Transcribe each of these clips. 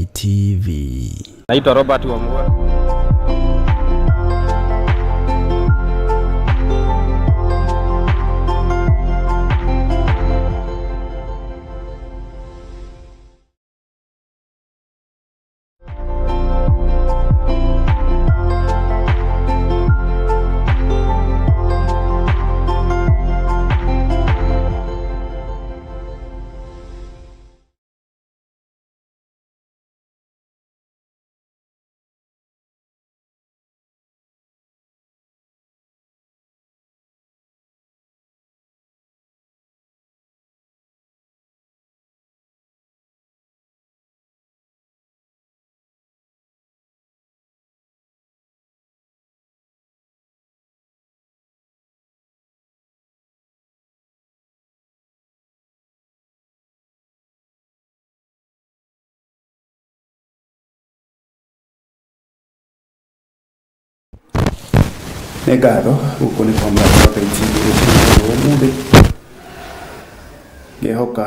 Ngai TV. Naitwa Robert Wambua. Nĩ ngatho gũkũ nĩ kwa Mũrata wa Ngai TV rũcinĩ rwa ũmũthĩ, ngehoka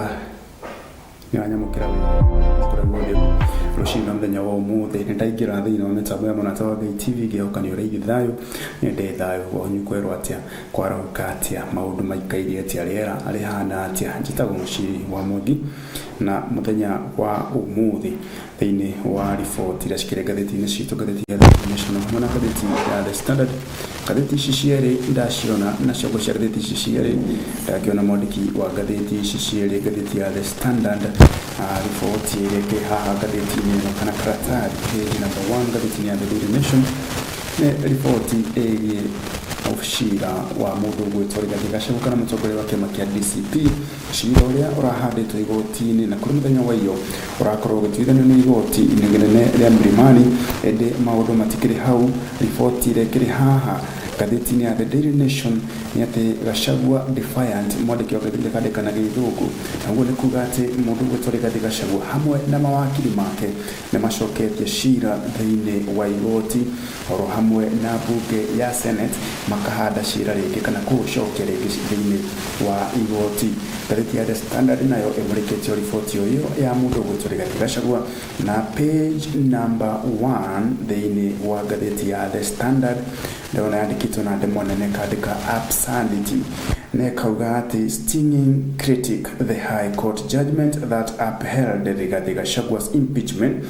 nĩ wanyamũkĩra wega kũrĩa guothe rũcinĩ rwa mũthenya wa ũmũthĩ. Nĩ ndaingĩra thĩinĩ wa mĩtambo ya Mũrata wa Ngai TV, ngehoka nĩ ũraigua thayũ, nĩ ndĩ thayũ. Wanyu kwerwo atĩa, kwarahũka atĩa, maũndũ maikaire atĩa, rĩera rĩhana atĩa. Njĩtagwo Mũciri wa Mwangi, na mũthenya wa ũmũthĩ thĩinĩ wa riboti iria cikĩrĩ ngathĩti-inĩ citũ, ngathĩti ya The National hamwe na ngathĩti ya The Standard. Ngathĩti ici cierĩ ndaciona na ciongo cia ngathĩti ici cierĩ, ndakĩona mwandĩki wa ngathĩti ici cierĩ, ngathĩti ya The Standard, riboti ĩrĩa ĩkĩrĩ haha ngathĩti-inĩ ĩno kana karatathi page number 1 ngathĩti-inĩ ya The Daily Nation, nĩ riboti ĩgiĩ cira wa mũndũ ũgwĩtwo Rigathĩ Gachagua kana mũtongoria wa kĩama kĩa DCP, cira ũrĩa ũrahandĩtwo igoti-inĩ na kũrĩ mũthenya wa iyo ũrakorwo ũgĩtuithanio nĩ igoti inene rĩa Milimani, ĩndĩ maũndũ matikĩrĩ hau. Riboti ĩrĩa ĩkĩrĩ haha ngathĩti-inĩ ya The Daily Nation nĩ atĩ Gachagua defiant, mwandĩki wa ngathĩti akandĩka na Gĩthũngũ, na ũguo nĩ kuga atĩ mũndũ ũgwĩtwo Rigathĩ Gachagua hamwe na mawakiri make nĩ macoketie cira thĩinĩ wa igoti oro hamwe na mbunge ya Senate, makahanda cira rĩngĩ kana kũũcokia rĩngĩ thĩinĩ wa igoti. Ngathĩti ya The Standard nayo ĩmũrĩkĩtio riboti ĩyo ya mũndũ ũgwĩtwo Rigathĩ Gachagua na page number 1 thĩinĩ wa ngathĩti ya The Standard, ndĩrona yandĩkĩtwo na ndemwa nene kandĩka absurdity, na ĩkauga atĩ stinging critic the High Court judgment that upheld Rigathi Gachagua's impeachment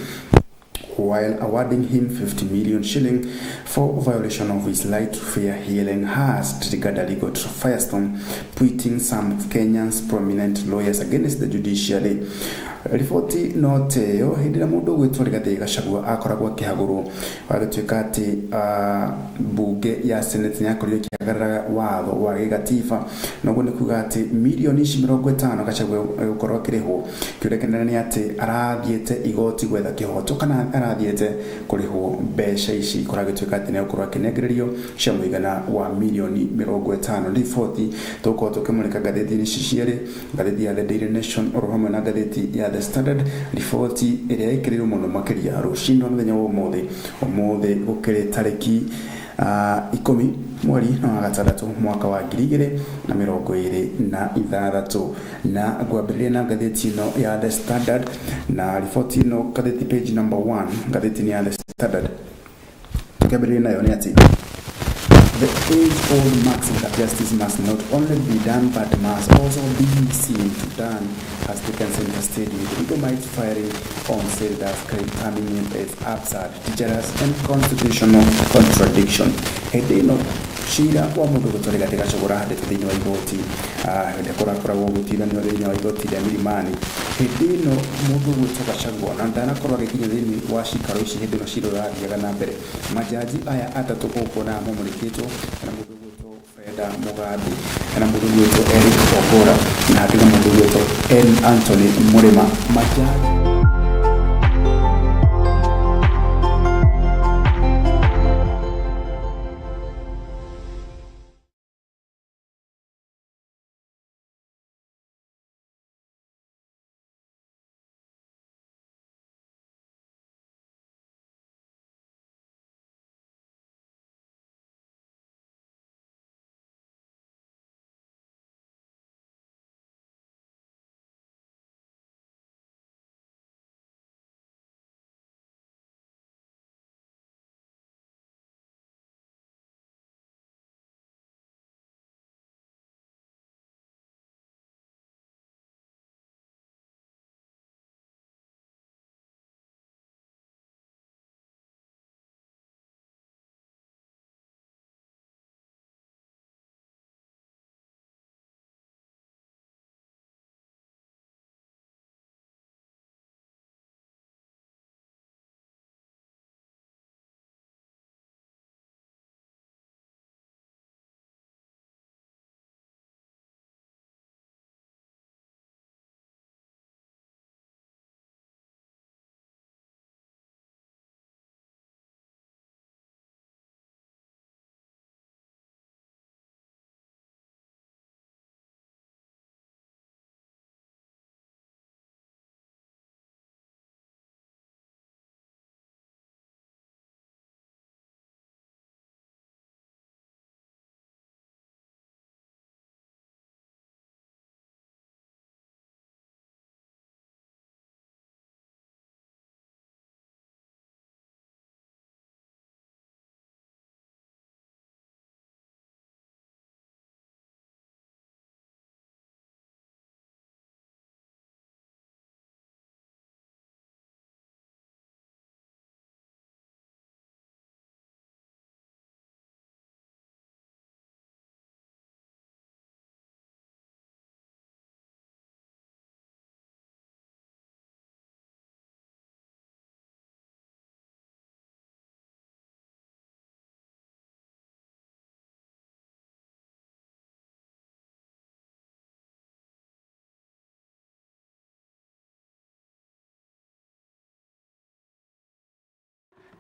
while awarding him 50 million shilling for violation of his right to fair hearing has triggered a legal firestorm, putting some Kenyans prominent lawyers against the judiciary. Riboti no teyo hĩndĩ ĩrĩa mũndũ ũgwĩtwo Rigathĩ Gachagua akoragwo akĩhagũrwo, wagĩtuĩka atĩ mbunge ya Senate nĩyakorirwo ĩkĩagarara watho wa gĩgatiba, na ũguo nĩ kuga atĩ mirioni ici 50 Gachagua egũkorwo akĩrĩhwo. Kĩũria kĩnene nĩ atĩ arathiĩte igoti gwetha kĩhoto kana arathiĩte kũrĩhwo mbeca ici kũragĩtuĩka atĩ nĩegũkorwo akĩnengererio cia mũigana wa mirioni 50. Riboti tũgũkorwo tũkĩmũrĩka ngathĩti-inĩ ici cierĩ, ngathĩti ya The Daily Nation oro hamwe na ngathĩti ya The Standard, riboti ĩrĩa ĩkĩrĩirwo mũno makĩria rũcinĩ rwa mũthenya wa ũmũthĩ. Ũmũthĩ gũkĩrĩ tarĩki 10 mweri wa 6 mwaka wa 2026, na ngwambĩrĩria na ngathĩti ĩno ya The Standard na riboti ĩno ngathĩti page number 1 ngathĩti-inĩ ya The Standard. Tũkĩambĩrĩria nayo nĩ atĩ the age-old maxim that justice must not only be done but must also be seen to done has taken center stage, with legal might firing on Senator's claim coming in as absurd, dangerous and constitutional contradiction. Hĩndĩ ĩno cira wa mũndũ ũgwĩtwo Rigathĩ Gachagua ũrahandĩtwo thĩinĩ wa igoti, hĩndĩ kũrakoragwo gũtuithanio thĩinĩ wa igoti rĩa Milimani. Hĩndĩ ĩno mũndũ ũgwĩtwo Gachagua na ndanakorwo agĩkinya thĩinĩ wa cikaro ici hĩndĩ ĩno cira ũrathiaga na mbere, majaji aya atatũ ũkuona mamũrĩkĩtwo, kana mũndũ ũgwĩtwo Freda Mugambi, kana mũndũ ũgwĩtwo Eric Ogora, na hakĩrĩ na mũndũ ũgwĩtwo N Anthony Murima. Majaji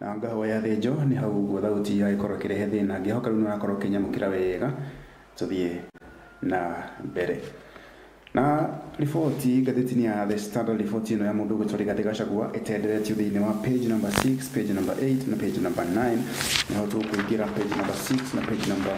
Na ngahoya thĩnjo nĩ hau ũguo thauti yagĩkorwo ĩkĩrehe thĩna. Ngĩhoka rĩu nĩ ũrakorwo ũkĩnyamũkĩra wega, tũthiĩ na mbere na riboti ngathĩti-inĩ ya The Standard. Riboti ĩno ya mũndũ ũgwĩtwo Rigathĩ Gachagua ĩtenderetio thĩinĩ wa page number 6, page number 8 na page number 9. Nĩho tũkũingĩra page number 6 na page number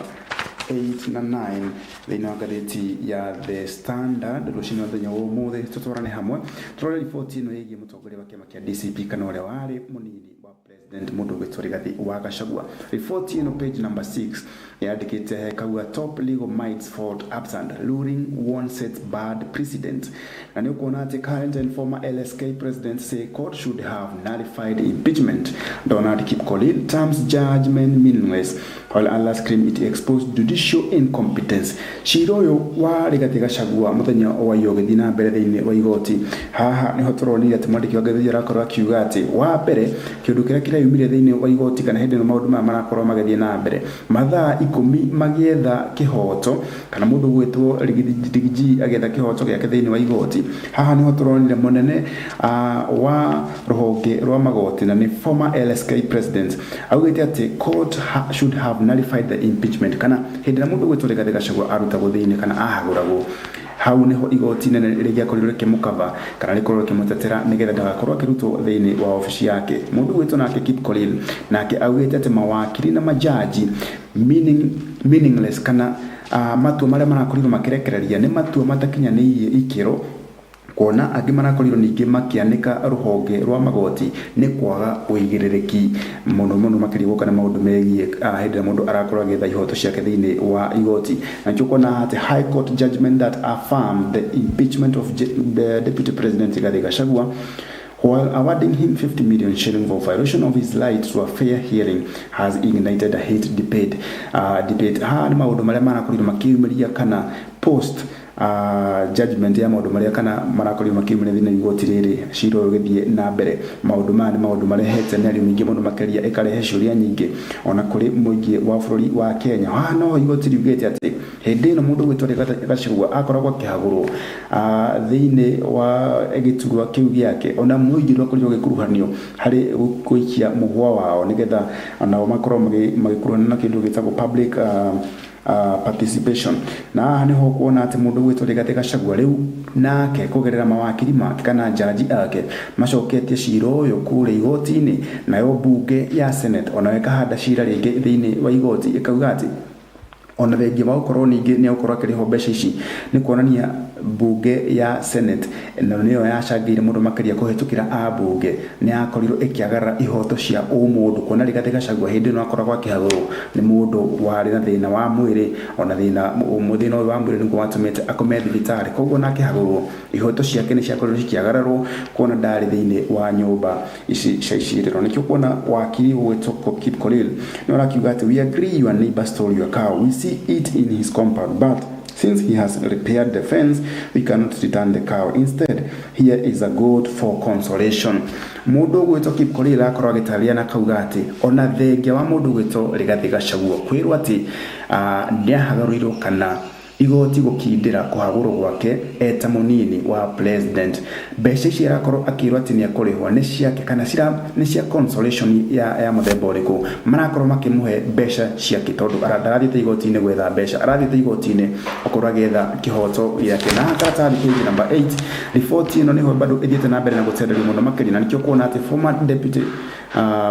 8 na 9 thĩinĩ wa ngathĩti ya The Standard rũcinĩ mũthenya wa ũmũthĩ. Tũtwarane hamwe tũrore riboti ĩno ĩgiĩ mũtongoria wa kĩama kĩa DCP kana ũrĩa warĩ mũnini wa president, mũndũ ũgwĩtwo Rigathĩ wa Gachagua. Riboti ĩno page number 6 yandĩkĩte kauga, "Top legal minds fault absent ruling one sets bad precedent." Na nĩ ũkuona atĩ current and former LSK president say court should have nullified impeachment. Donald Kipkorir terms judgment meaningless while others claim it exposed judicial incompetence. Cira ũyũ wa Rigathĩ Gachagua mũthenya wa ira ũgĩthiĩ na mbere thĩinĩ wa igoti, haha nĩho tũronire atĩ mwandĩki wa ngathĩti arakorwo akiuga atĩ wa mbere kĩũndũ kĩrĩa kĩrayumire thĩinĩ wa igoti kana hĩndĩ ĩno maũndũ maya marakorwo magĩthiĩ na mbere mathaa 10 magĩetha kĩhoto kana mũndũ gwĩtwo Riggy agĩetha kĩhoto gĩake thĩinĩ wa igoti. Haha nĩho tũronire mũnene wa rũhonge rwa magoti na nĩ former LSK president augĩte atĩ court should have nullified the impeachment, kana hĩndĩ ĩrĩa mũndũ gwĩtwo Rigathĩ Gachagua arutagwo thĩinĩ kana ahagũragwo, hau niho igoti inene rĩngĩakorirwo rĩkĩmũkava kana rĩkorwo rĩkĩmũtetera nĩgetha ndagakorwo akĩrutwo thĩinĩ wa obici yake. Mũndũ gwĩtwo nake Kipkorir nake augĩte atĩ mawakiri na majaji meaningless kana matua marĩa marakorirwo makĩrekereria nĩ matua matakinyanĩirie ikĩro, kuona angĩ marakorirwo ningĩ makĩanĩka rũhonge rwa magoti nĩ kwaga ũigĩrĩrĩki mũno mũno makĩria gũka na maũndũ megiĩ hĩndĩ ĩrĩa mũndũ arakorwo agĩetha ihoto ciake thĩinĩ wa igoti. Na nĩkĩo kuona atĩ High Court judgment that affirmed the impeachment of the Deputy President Rigathi Gachagua while awarding him 50 million shilling for violation of his right to a fair hearing has ignited a heated debate. Debate haha nĩ maũndũ marĩa marakorirwo makĩyumĩria kana post judgment ya maũndũ marĩa kana marakorirwo makĩyumĩria thĩinĩ wa igoti rĩrĩ cira ũyũ ũgĩthiĩ na mbere. Maũndũ maya nĩ maũndũ marehete mĩario mĩingĩ mũno makĩria, ĩkarehe ciũria nyingĩ ona kũrĩ mũingĩ wa bũrũri wa Kenya. Haha no igoti riugĩte atĩ hĩndĩ ĩno mũndũ gwĩtwo Rigathĩ Gachagua akoragwo akĩhagũrwo thĩinĩ wa gĩturwa kĩu gĩake, ona mũingĩ ndwakorirwo ũgĩkuruhanio harĩ gũikia mũhwa wao nĩgetha nao makorwo magĩkuruhana na kĩndũ gĩtagwo public participation. Na haha niho kuona atĩ mũndũ gwĩtwo Rigathĩ Gachagua rĩu nake kũgerera mawakiri make kana jaji ake macoketie cira ũyũ kũrĩa igoti-inĩ, nayo mbunge ya Senate onayo ĩkahanda cira rĩngĩ thĩinĩ wa igoti, ĩkauga atĩ ona thengia wa gũkorwo ningĩ nĩ egũkorwo akĩrĩhwo mbeca ici, nĩ kuonania mbunge ya Senate na nĩyo yacangĩire mũno makĩria kũhĩtũkĩra ambunge nĩ yakorirwo ĩkĩagarara ihoto cia ũmũndũ, kuona Rigathĩ Gachagua hĩndĩ ĩno akoragwo akĩhagũrwo nĩ mũndũ warĩ na thĩna wa mwĩrĩ, ona thĩna ũyũ wa mwĩrĩ nĩguo watũmĩte akome thibitarĩ. Koguo nake akĩhagũrwo ihoto ciake nĩ ciakorirwo cikĩagararwo, kuona ndarĩ thĩinĩ wa nyũmba ici cia icirĩro. Nĩkĩo kuona wakiri ũgwĩtwo Kipkorir nĩ ũrakiuga atĩ, "We agree your neighbor stole your cow. We see it in his compound, but since he has repaired the fence, we cannot return the cow. Instead, here is a goat for consolation." Mũndũ ũgwĩtwo Kipkorir akorwo agĩtarĩria na kauga atĩ ona thengia wa mũndũ ũgwĩtwo Rigathĩ Gachagua kwĩrwo atĩ nĩ ahagarũirwo kana igoti gũkindĩra kũhagũrwo gwake eta mũnini wa president, mbeca ici arakorwo akĩrwo atĩ nĩ ekũrĩhwo nĩ ciake kana nĩ cia consolation ya mũthemba ũrĩkũ marakorwo makĩmũhe mbeca ciake, tondũ ndarathiĩte igoti-inĩ gwetha mbeca, arathiĩte igoti-inĩ gũkorwo agĩetha kĩhoto gĩake. Na karatathi page number 8, riboti ĩno nĩho bado ĩthiĩte na mbere na gũtenderio mũno makĩria, na nĩkĩo kuona atĩ former Deputy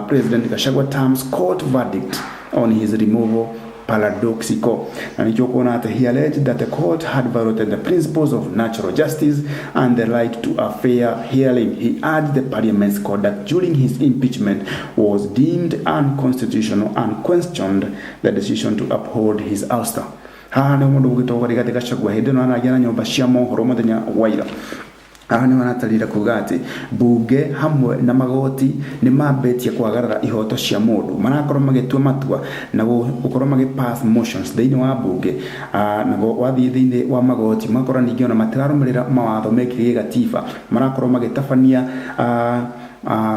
President Gachagua terms court verdict on his removal paradoxical. Na nĩkĩo kuona atĩ he alleged that the court had violated the principles of natural justice and the right to a fair hearing. He urged the parliament's conduct during his impeachment was deemed unconstitutional and questioned the decision to uphold his ouster. Haha nĩ mũndũ ũgĩtwo Rigathĩ Gachagua hĩndĩ ĩno aragia na nyũmba cia mohoro mũthenya wa ira. Haha nĩ maratarire kuga atĩ mbunge hamwe na magoti nĩ mambĩtie kwagarara ihoto cia mũndũ, marakorwo magĩtua matua na gũkorwo magĩ pass motions thĩinĩ wa mbunge, na wathiĩ thĩinĩ wa magoti magakorwo ningĩ ona matirarũmĩrĩra mawatho megiĩ gĩgatiba, marakorwo magĩtabania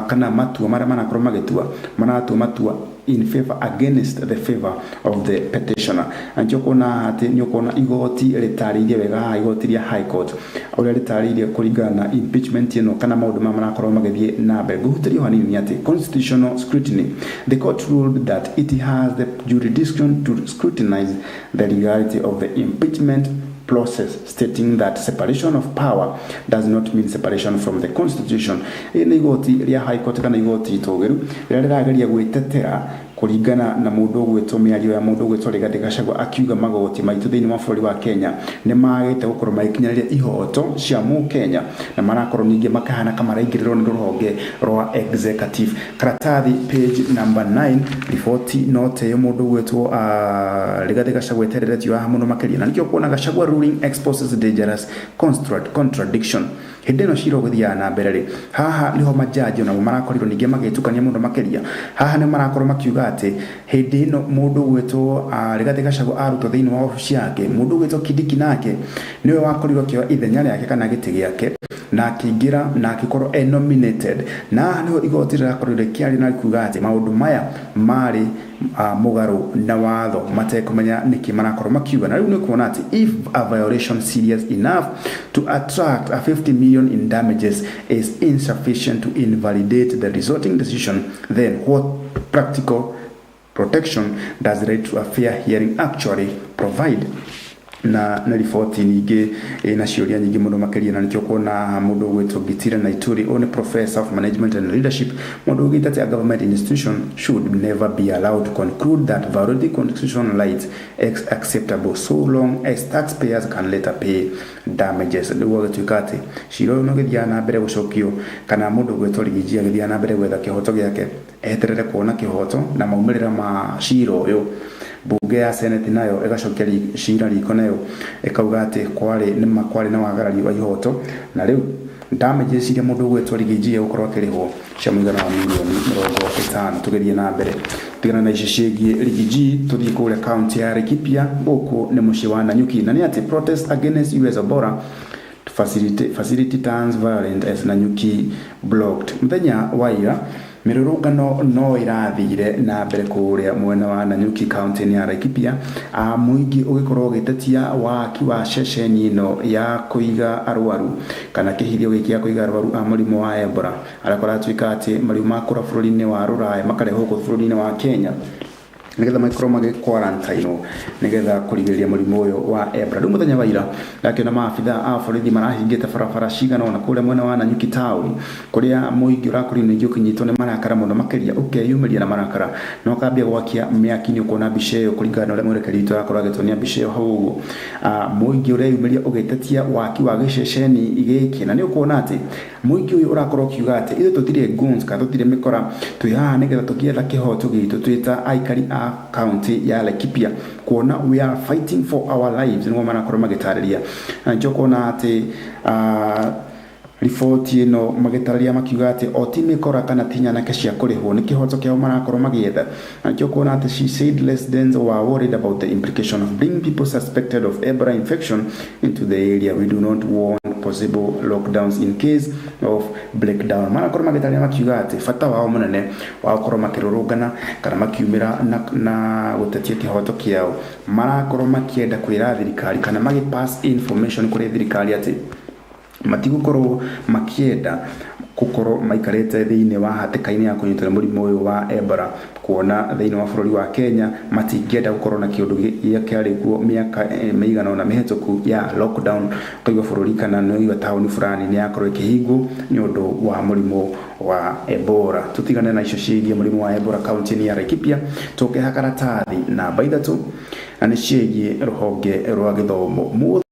kana matua marĩa marakorwo magĩtua, maratua matua. in favor against the favor of the petitioner. Na nĩkĩo ũkuona atĩ nĩ ũkuona igoti rĩtarĩirie wega haha, igoti rĩa High Court ũrĩa rĩtarĩirie kũringana na impeachment ĩno kana maũndũ maya marakorwo magĩthiĩ na mbere. Ngũhutĩrio hanini nĩ atĩ constitutional scrutiny, the court ruled that it has the jurisdiction to scrutinize the legality of the impeachment process, stating that separation of power does not mean separation from the constitution. Ĩĩ nĩ igoti rĩa High Court kana igoti itũgĩru rĩrĩa rĩrageria gwĩtetera kũringana na mũndũ ũgwĩtwo, mĩario ya mũndũ ũgwĩtwo Rigathĩ Gachagua, akiuga magoti maitũ thĩinĩ wa bũrũri wa Kenya nĩ magĩte gũkorwo magĩkinyanĩria ihoto cia mũkenya na marakorwo ningĩ makahana ka maraingĩrĩrwo nĩ rũhonge rwa executive. Karatathi page number 9, riboti no teyo mũndũ ũgwĩtwo Rigathĩ Gachagua ĩtereretio haha mũno makĩria. Na nĩkĩo kuona Gachagua ruling exposes dangerous contradiction. Hĩndĩ ĩno cira ũgĩthiaga na mbere rĩ, haha nĩho majaji onamo marakorirwo ningĩ magĩtukania mũno makĩria. Haha nĩ marakorwo makiuga atĩ hĩndĩ ĩno mũndũ ũgwĩtwo Rigathĩ Gachagua arutwo thĩinĩ wa obici yake, mũndũ ũgwĩtwo Kindiki nake nĩwe wakorirwo akĩoya ithenya rĩake kana gĩtĩ gĩake na akĩingĩra na akĩkorwo e nominated. Na haha nĩho igoti rĩrakorirwo rĩkĩaria na kuga atĩ maũndũ maya marĩ mũgarũ na watho, matekũmenya nĩkĩ marakorwo makiuga. Na rĩu nĩ kuona atĩ if a violation serious enough to attract a 50 million in damages is insufficient to invalidate the resulting decision, then what practical protection does the right to a fair hearing actually provide? Na nĩ riboti ningĩ ĩna ciũria nyingĩ mũno makĩria. Na nĩkĩo kuona mũndũ ũgwĩtwo Gitira Naituri, ũyũ nĩ professor of management and leadership, mũndũ ugĩte atĩ a government institution should never be allowed to conclude that violating constitutional rights is acceptable so long as taxpayers can later pay damages. Rĩu agĩtuĩka atĩ cira ũyũ nĩ ũgĩthiaga na mbere gũcokio, kana mũndũ ũgwĩtwo Rigiji agĩthiaga na mbere gwetha kĩhoto gĩake, eterere kuona kĩhoto na maumĩrĩra ma cira ũyũ. Bunge ya Senate nayo ĩgacokia cira riko, nayo ĩkauga atĩ kwarĩ nĩma kwarĩ na wagarari wa ihoto, na rĩu damages iria mũndũ ũgwĩtwo Rigiji egũkorwo akĩrĩhwo cia mũigana wa mirioni 50. Tũgĩthiĩ na mbere, tigana na ici ciĩgiĩ Rigiji, tũthiĩ kũrĩa kaunti ya Laikipia. Gũkũ nĩ mũciĩ wa Nanyuki, na nĩ atĩ protest against US Ebola facility turns violent as Nanyuki blocked. Mũthenya wa ira mĩrũrũngano no ĩrathire na mbere kũrĩa mwena wa Nanyuki, kaunti-inĩ ya Laikipia, mũingĩ ũgĩkorwo ũgĩtetia waki wa ceceni ĩno ya kũiga arwaru kana kĩhithio gĩkĩ gĩa kũiga arwaru a mũrimũ wa Ebola, arĩa kũratuĩka atĩ mariuma kũra bũrũri-inĩ wa Rũraya makarehwo gũkũ bũrũri-inĩ wa Kenya nigetha makorwo magĩ quarantine nigetha kũrigĩrĩria mũrimũ ũyũ wa Ebola. Rĩu mũthenya wa ira ndakĩona maabitha a borithi marahingĩte barabara cigana ũna kũrĩa mwena wa Nanyuki town, kũrĩa mũingĩ ũrakorirwo ningĩ ũkĩnyitwo nĩ marakara mũno makĩria, ũkeyumĩria na marakara na ũkambia gwakia mĩaki. Nĩ ũkuona mbica ĩyo kũringana na ũrĩa mwerekeri witũ arakorwo agĩtuonia mbica ĩyo hau ũguo. Mũingĩ ũreyumĩria ũgĩtetia waki wa gĩceceni gĩkĩ, na nĩ ũkuona atĩ mũingĩ ũyũ ũrakorwo ũkiuga atĩ ithuĩ tũtirĩ goons kana tũtirĩ mĩkora, twĩ haha nĩgetha tũkĩetha kĩhoto gitũ twĩ ta aikari a kaunti ya Laikipia, kuona we are fighting for our lives, nĩguo marakorwo magĩtarĩria. Na nĩkĩo kuona atĩ riboti ĩno magĩtarĩria makiuga atĩ o ti mĩkora kana ti nyanake cia kũrĩhwo, nĩ kĩhoto kĩao marakorwo magĩetha. Na nĩkĩo kuona atĩ she said residents were worried about the implication of bringing people suspected of Ebola infection into the area. "We do not want possible lockdowns in case of breakdown." Marakorwo magĩtarĩria makiuga atĩ bata wao mũnene wa gũkorwo makĩrũrũngana kana makiumĩra na gũtetia kĩhoto kĩao, marakorwo makĩenda kwĩra thirikari kana magĩ pass information kũrĩ thirikari atĩ matigũkorwo makĩenda gũkorwo maikarĩte thĩinĩ wa hatĩka-inĩ ya kũnyitwo nĩ mũrimũ ũyũ wa Ebola, kuona thĩinĩ wa bũrũri wa Kenya matingĩenda gũkorwo na kĩũndũ gĩrĩa kĩarĩ kuo mĩaka mĩigana ũna mĩhetũku ya lockdown, ũkaigua bũrũri kana nĩ taũni fulani nĩ yakorwo ĩkĩhingwo nĩ ũndũ wa mũrimũ wa Ebola. Tũtigane na icio ciĩgiĩ mũrimũ wa Ebola kaunti-inĩ ya Laikipia, tũke karatathi namba 3, na nĩ ciĩgiĩ rũhonge rwa gĩthomo. Mũthĩ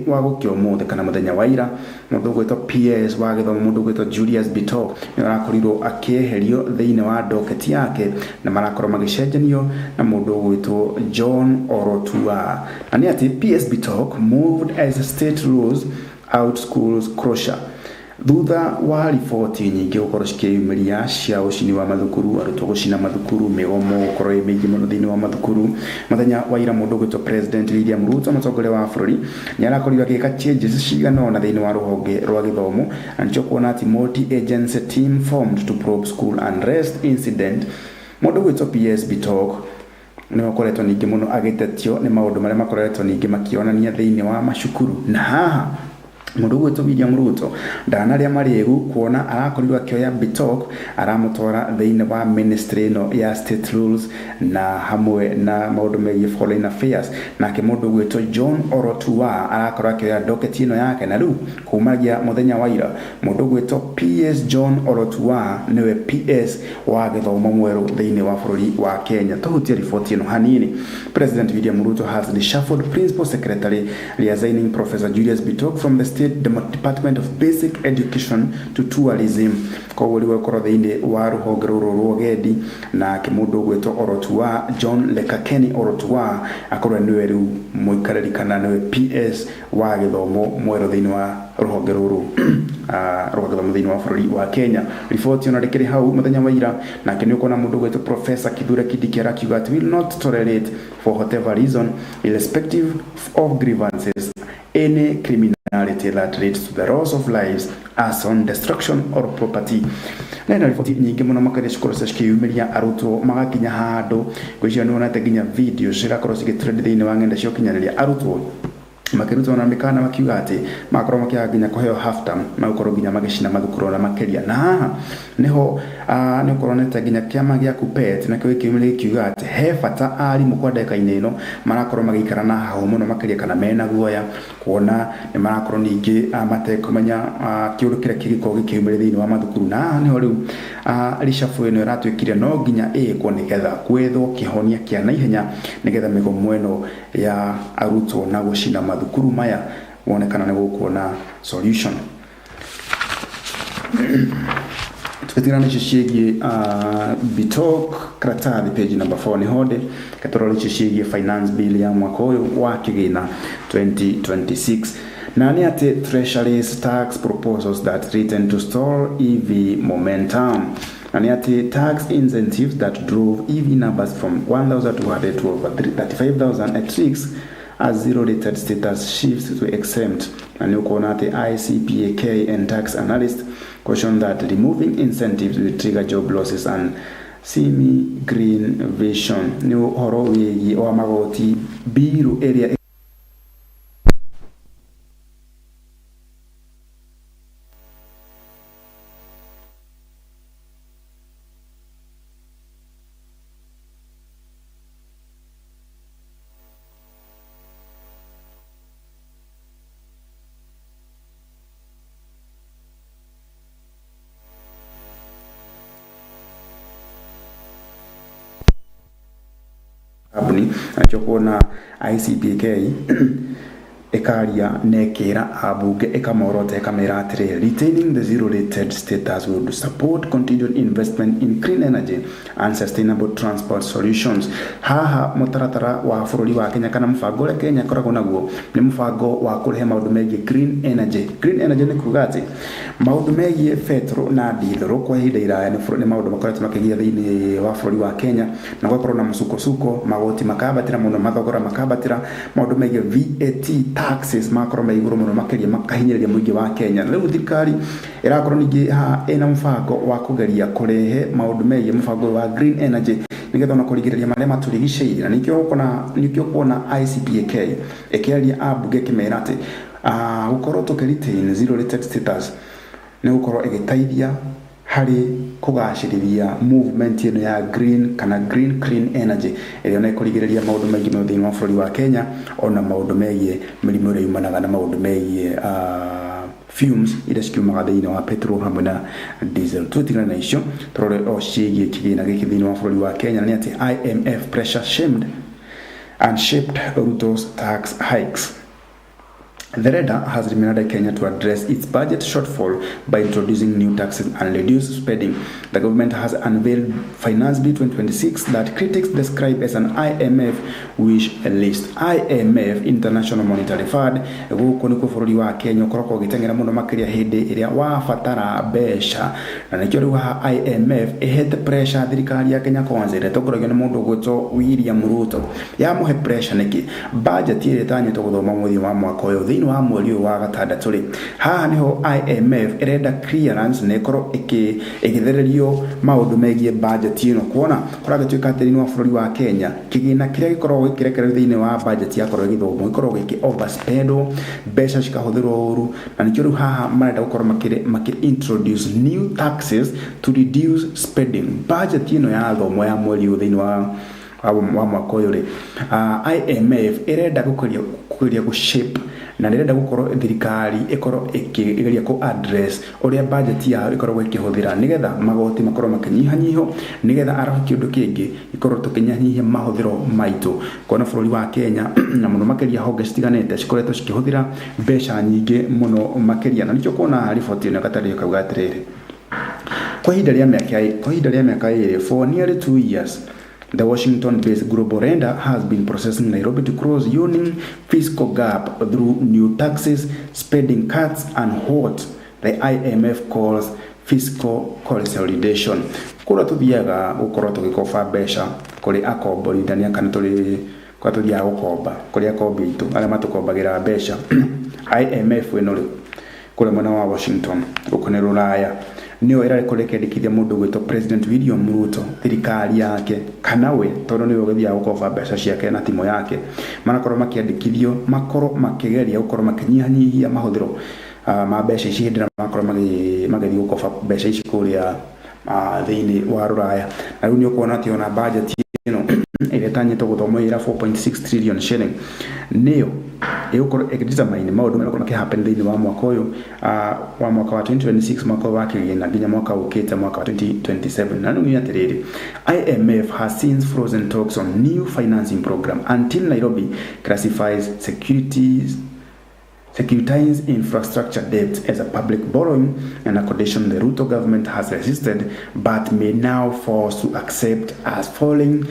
wa gũkĩa ũmũthĩ kana mũthenya wa ira, mũndũ ũgwĩtwo PS wa gĩthomo, mũndũ ũgwĩtwo Julius Bitok, nĩ arakorirwo akĩeherio thĩinĩ wa docket yake na marakorwo magĩcenjanio na mũndũ ũgwĩtwo John Orotua. Na nĩ atĩ PS Bitok moved as state rules out schools closure thutha wa riboti nyingĩ gũkorwo cikĩyumĩria cia ũcini wa mathukuru, arutwo gũcina mathukuru, mĩgomo gũkorwo ĩ mĩingĩ mũno thĩinĩ wa mathukuru. Mũthenya wa ira mũndũ ũgwĩtwo President William Ruto, mũtongoria wa bũrũri, nĩ arakorirwo agĩka changes cigana ũna thĩinĩ wa rũhonge rwa gĩthomo. Na nĩkĩo kuona atĩ multi agency team formed to probe school unrest incident. Mũndũ gwĩtwo PS Bitok nĩ ũkoretwo ningĩ mũno agĩtetio nĩ maũndũ marĩa makoretwo ningĩ makĩonania thĩinĩ wa macukuru. Na haha mũndũ ũgwĩtwo William Ruto ndanarĩa marĩgu kuona arakorirwo akĩoya Bitok aramũtwara thĩinĩ wa ministry ĩno ya state rules na hamwe na maũndũ megiĩ foreign affairs. Nake mũndũ ũgwĩtwo John Orotua arakorwo akĩoya docket ĩno yake, na rĩu kumagia mũthenya wa ira mũndũ ũgwĩtwo PS John Orotua nĩwe PS wa gĩthomo mwerũ thĩinĩ wa bũrũri wa Kenya. Tũhutie riboti ĩno hanini. President William Ruto has reshuffled Principal Secretary, reassigning Professor Julius Bitok from the State Department of Basic Education to Tourism. Koguo rĩu akorwo thĩinĩ wa rũhonge rũrũ rwa ũgendi, nake mũndũ ũgwĩtwo Orotua John Lekakeni Orotua akorwo nĩwe rĩu mũikarĩri kana nĩwe PS wa gĩthomo mwerũ thĩinĩ wa rũhonge rũrũ rwa gĩthomo thĩinĩ wa bũrũri wa Kenya. Riboti ona rĩkĩrĩ hau mũthenya wa ira. Nake nĩ ũkuona mũndũ ũgwĩtwo Professor Kithure Kindiki arakiuga atĩ will not tolerate for whatever reason, irrespective of grievances, any criminality that leads to the loss of lives, arson, destruction or property. Na ĩno riboti nyingĩ mũno makĩria cikorwo cikĩyumĩria arutwo magakinya handũ ngwĩciria nĩ wonete nginya video cirakorwo cigĩtrend thĩinĩ wa ng'enda cia ũkinyanĩria, arutwo makĩrutwo na mĩkana makiuga atĩ magakorwo makĩaga nginya kũheo half term, magũkorwo nginya magĩcina mathukuru ona makĩria. Na haha niho nĩ ũkoronete nginya kĩama gĩa KUPPET nakĩo gĩkiumĩra gĩkiuga atĩ he bata arimũ kwa ndagĩka-inĩ ĩno marakorwo magĩikara na hahũ mũno makĩria kana mena guoya, kuona nĩ marakorwo ningĩ matekũmenya kĩũndũ kĩrĩa kĩngĩkorwo gĩkiumĩra thĩinĩ wa mathukuru. Na haha nĩho rĩu reshuffle ĩno ĩratuĩkire no nginya ĩkwo nĩgetha gwethwo kĩhonia kĩa naihenya, nĩgetha mĩgomo ĩno ya arutwo na gũcina mathukuru maya wonekana nĩ gũkuona solution. Tũgĩtigana na icio ciĩgiĩ Bitok karatathi page number 4 nĩ honde katũrora icio ciĩgiĩ finance bill ya mwaka ũyũ wa kĩgĩna 2026, na nĩ atĩ Treasury's tax proposals that threaten to stall EV momentum, na nĩ atĩ tax incentives that drove EV numbers from 1200 to over 35,000 at risk as zero rated status shifts to exempt. Na nĩ ũkuona atĩ ICPAK and tax analyst caution that removing incentives will trigger job losses and semi green vision. Nĩ ũhoro wĩgiĩ wa magoti biru ĩrĩa kambuni nakĩo kuona ICPK ĩkaria na ĩkĩra ambunge ĩkamorota ĩkamera atĩrĩrĩ, retaining the zero rated status would support continued investment in clean energy and sustainable transport solutions. Haha mũtaratara wa bũrũri wa Kenya kana mũbango ũrĩa Kenya ĩkoragwo naguo nĩ mũbango wa kũrehe maũndũ megiĩ green energy. Green energy nĩ kuga atĩ maũndũ megiĩ betũrũ na ndithũrũ kwa ihinda iraya nĩ maũndũ makoretwo makĩgia thĩinĩ wa bũrũri wa Kenya, na gũgakorwo na mũsukosuko, magoti makambatĩra mũno, mathogora makambatĩra, maũndũ megiĩ VAT taxes magakorwo me igũrũ mũno makĩria, makahinyĩrĩria mũingĩ wa Kenya. Na rĩu thirikari ĩrakorwo ningĩ haha ĩna mũbango wa kũgeria kũrehe maũndũ megiĩ mũbango ũyũ wa green energy nĩgetha ona kũrigĩrĩria marĩa matũrigicĩirie. Na nĩkĩo ũkuona ICPAK ĩkĩaria ambunge ĩkĩmera atĩ gũkorwo tũkĩ retain zero rated status nĩ gũkorwo ĩgĩteithia harĩ kũgacĩrithia movement ĩno ya green kana green clean energy ĩrĩa ona ĩkũrigĩrĩria maũndũ maingĩ mũno thĩinĩ wa bũrũri wa Kenya, ona maũndũ megiĩ mĩrimũ ĩrĩa yumanaga na maũndũ megiĩ fumes iria cikiumaga thĩinĩ wa petrol hamwe na diesel. Tũtigane na icio tũrore o ciĩgiĩ kĩgĩna gĩkĩ thĩinĩ wa bũrũri wa Kenya, na nĩ atĩ IMF pressure shamed and shaped Ruto's tax hikes. The REDA has reminded Kenya to address its budget shortfall by introducing new taxes and reduce spending. The government has unveiled Finance Bill 2026 that critics describe as an IMF wish list. IMF, International Monetary Fund, gũkũ nĩkuo bũrũri wa Kenya ũkoragwo ũgĩteng'era mũno makĩria hĩndĩ ĩrĩa wabatara mbeca, na nĩkĩo rĩu haha IMF ĩhete pressure thirikari ya Kenya Kwanza ĩrĩa ĩtongoragio nĩ mũndũ ũgwĩtwo William Ruto. Yamũhe pressure nĩkĩ? Budget ĩrĩa ĩtanyĩtwo gũthoma mũthia wa mwaka ũyũ thĩinĩ Thĩinĩ wa mweri ũyũ wa gatandatũ rĩ, haha nĩho IMF ĩrenda clearance na ĩkorwo ĩgĩthererio maũndũ megiĩ budget ĩno, kuona kũragĩtuĩka atĩ thĩinĩ wa bũrũri wa Kenya kĩgĩna kĩrĩa gĩkoragwo gĩkĩrekererio thĩinĩ wa budget yakorwo ĩgĩthomwo gĩkoragwo gĩkĩ overspendwo, mbeca cikahũthĩrwo ũru, na nĩkĩo rĩu haha marenda gũkorwo makĩ introduce new taxes to reduce spending. Budget ĩno yathomwo ya mweri ũyũ thĩinĩ wa mwaka ũyũ rĩ, IMF ĩrenda kũgeria gũ shape na nĩ ĩrenda gũkorwo thirikari ĩkorwo ĩkĩgeria kũ address ũrĩa budget yao ĩkoragwo ĩkĩhũthĩra, nĩgetha magoti makorwo makĩnyihanyihwo, nĩgetha arabu kĩũndũ kĩngĩ ikorwo tũkĩnyihanyihia mahũthĩro maitũ, kuona bũrũri wa Kenya na mũno makĩria honge citiganĩte cikoretwo cikĩhũthĩra mbeca nyingĩ mũno makĩria. Na nĩkĩo kuona riboti ĩno ĩgatarĩrio kauga atĩrĩrĩ, kwa ihinda rĩa mĩaka 2, for nearly 2 years, the Washington-based global lender has been pressing Nairobi to close yawning fiscal gap through new taxes, spending cuts, and what the IMF calls fiscal consolidation. Kũrĩa tũthiaga gũkorwo tũgĩkoba mbeca kũrĩ akomborithania, kana tũrĩ kũrĩa tũthiaga gũkomba kũrĩ akombi aitũ arĩa matũkombagĩra mbeca, IMF ĩno rĩ, kũrĩa mwena wa Washington, gũkũ nĩ Rũraya, nĩyo ĩrakorwo ĩkĩandĩkithia mũndũ gwĩtwo President William Ruto, thirikari yake kana we, tondũ nĩwe ũgĩthiaga gũkoba mbeca ciake na timu yake, marakorwo makĩandĩkithio makorwo makĩgeria gũkorwo makĩnyihanyihia mahũthĩro ma mbeca ici hĩndĩ ĩrĩa makorwo magĩthiĩ gũkoba mbeca ici kũrĩa thĩinĩ wa Rũraya. Na rĩu nĩ ũkuona atĩ ona budget ĩno ĩrĩa ĩtanyĩtwo gũthomwo ĩra 4.6 trillion shilling nĩyo ĩgũkorwo ĩgĩdetermine maũndũ marĩa makĩ happen thĩinĩ wa mwaka ũyũ wa mwaka wa 2026, mwaka wa kĩgĩna, nginya mwaka ũkĩte, mwaka wa 2027. Na rĩu nĩ atĩrĩrĩ, IMF has since frozen talks on new financing program until Nairobi classifies securitize infrastructure debt as a public borrowing, and a condition the Ruto government has resisted but may now force to accept as falling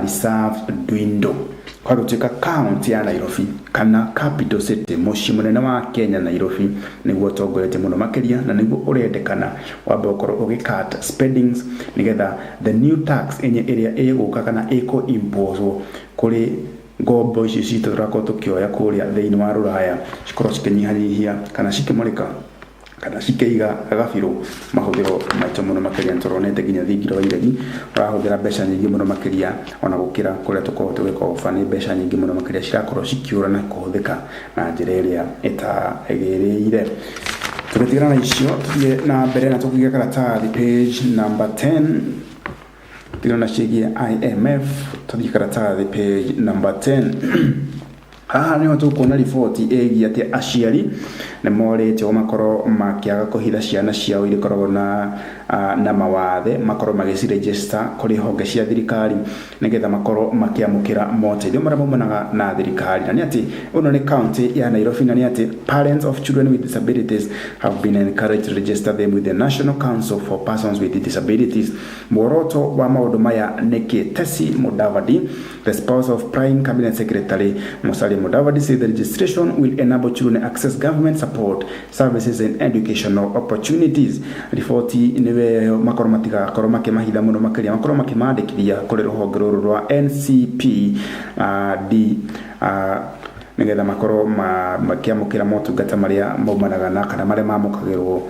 reserves dwindle. Kwa gũtuĩka kaunti ya Nairobi kana capital city, mũciĩ mũnene wa Kenya Nairobi, nĩguo ũtongoretie mũno makĩria na nĩguo ũrendekana wambe ũkorwo ũgĩ cut spendings, nĩgetha the new tax enye ĩrĩa ĩgũka kana ĩkũ impose kũrĩ ngombo ici citũ tũrakorwo tũkĩoya kũrĩa thĩinĩ wa Rũraya cikorwo cikĩnyihanyihia kana cikĩmũrĩka kana cikĩiga gabirũ mahũthĩro maitũ mũno makĩria. Nĩtũronete nginya thingira wa iregi ũrahũthĩra mbeca nyingĩ mũno makĩria ona gũkĩra kũrĩa tũkoragwo tũgĩkoba. Nĩ mbeca nyingĩ mũno makĩria cirakorwo cikĩũra na kũhũthĩka na njĩra ĩrĩa ĩtagĩrĩire. Tũgĩtigana na icio, tũthiĩ na mbere na tũkĩgĩa karatathi page number 10. Tigana na ciĩgiĩ IMF, tũthiĩ karatathi page number 10. Haha niho tũkuona riboti ĩgiĩ atĩ aciari nĩ morĩtio makorwo makĩaga kũhitha ciana ciao iria ikoragwo na mawathe, makorwo magĩciregister kũrĩ honge cia thirikari, nĩgetha makorwo makĩamũkĩra moteithio marĩa maumanaga na thirikari. Na nĩ atĩ ĩno nĩ county ya Nairobi, na nĩ atĩ parents of children with disabilities have been encouraged to register them with the National Council for Persons with Disabilities. Muoroto wa maũndũ maya nĩkĩ? Tesi Mudavadi, the spouse of Prime Cabinet Secretary Musalia Mudavadi, said the registration will enable children access government support services and educational opportunities. Riboti nĩwe makorwo matigakorwo makĩmahitha mũno makĩria, makorwo makĩmandĩkithia kũrĩ rũhonge rũrũ rwa NCP D nĩgetha makorwo makĩamũkĩra motungata marĩa maumanaga na kana marĩa mamũkagĩrwo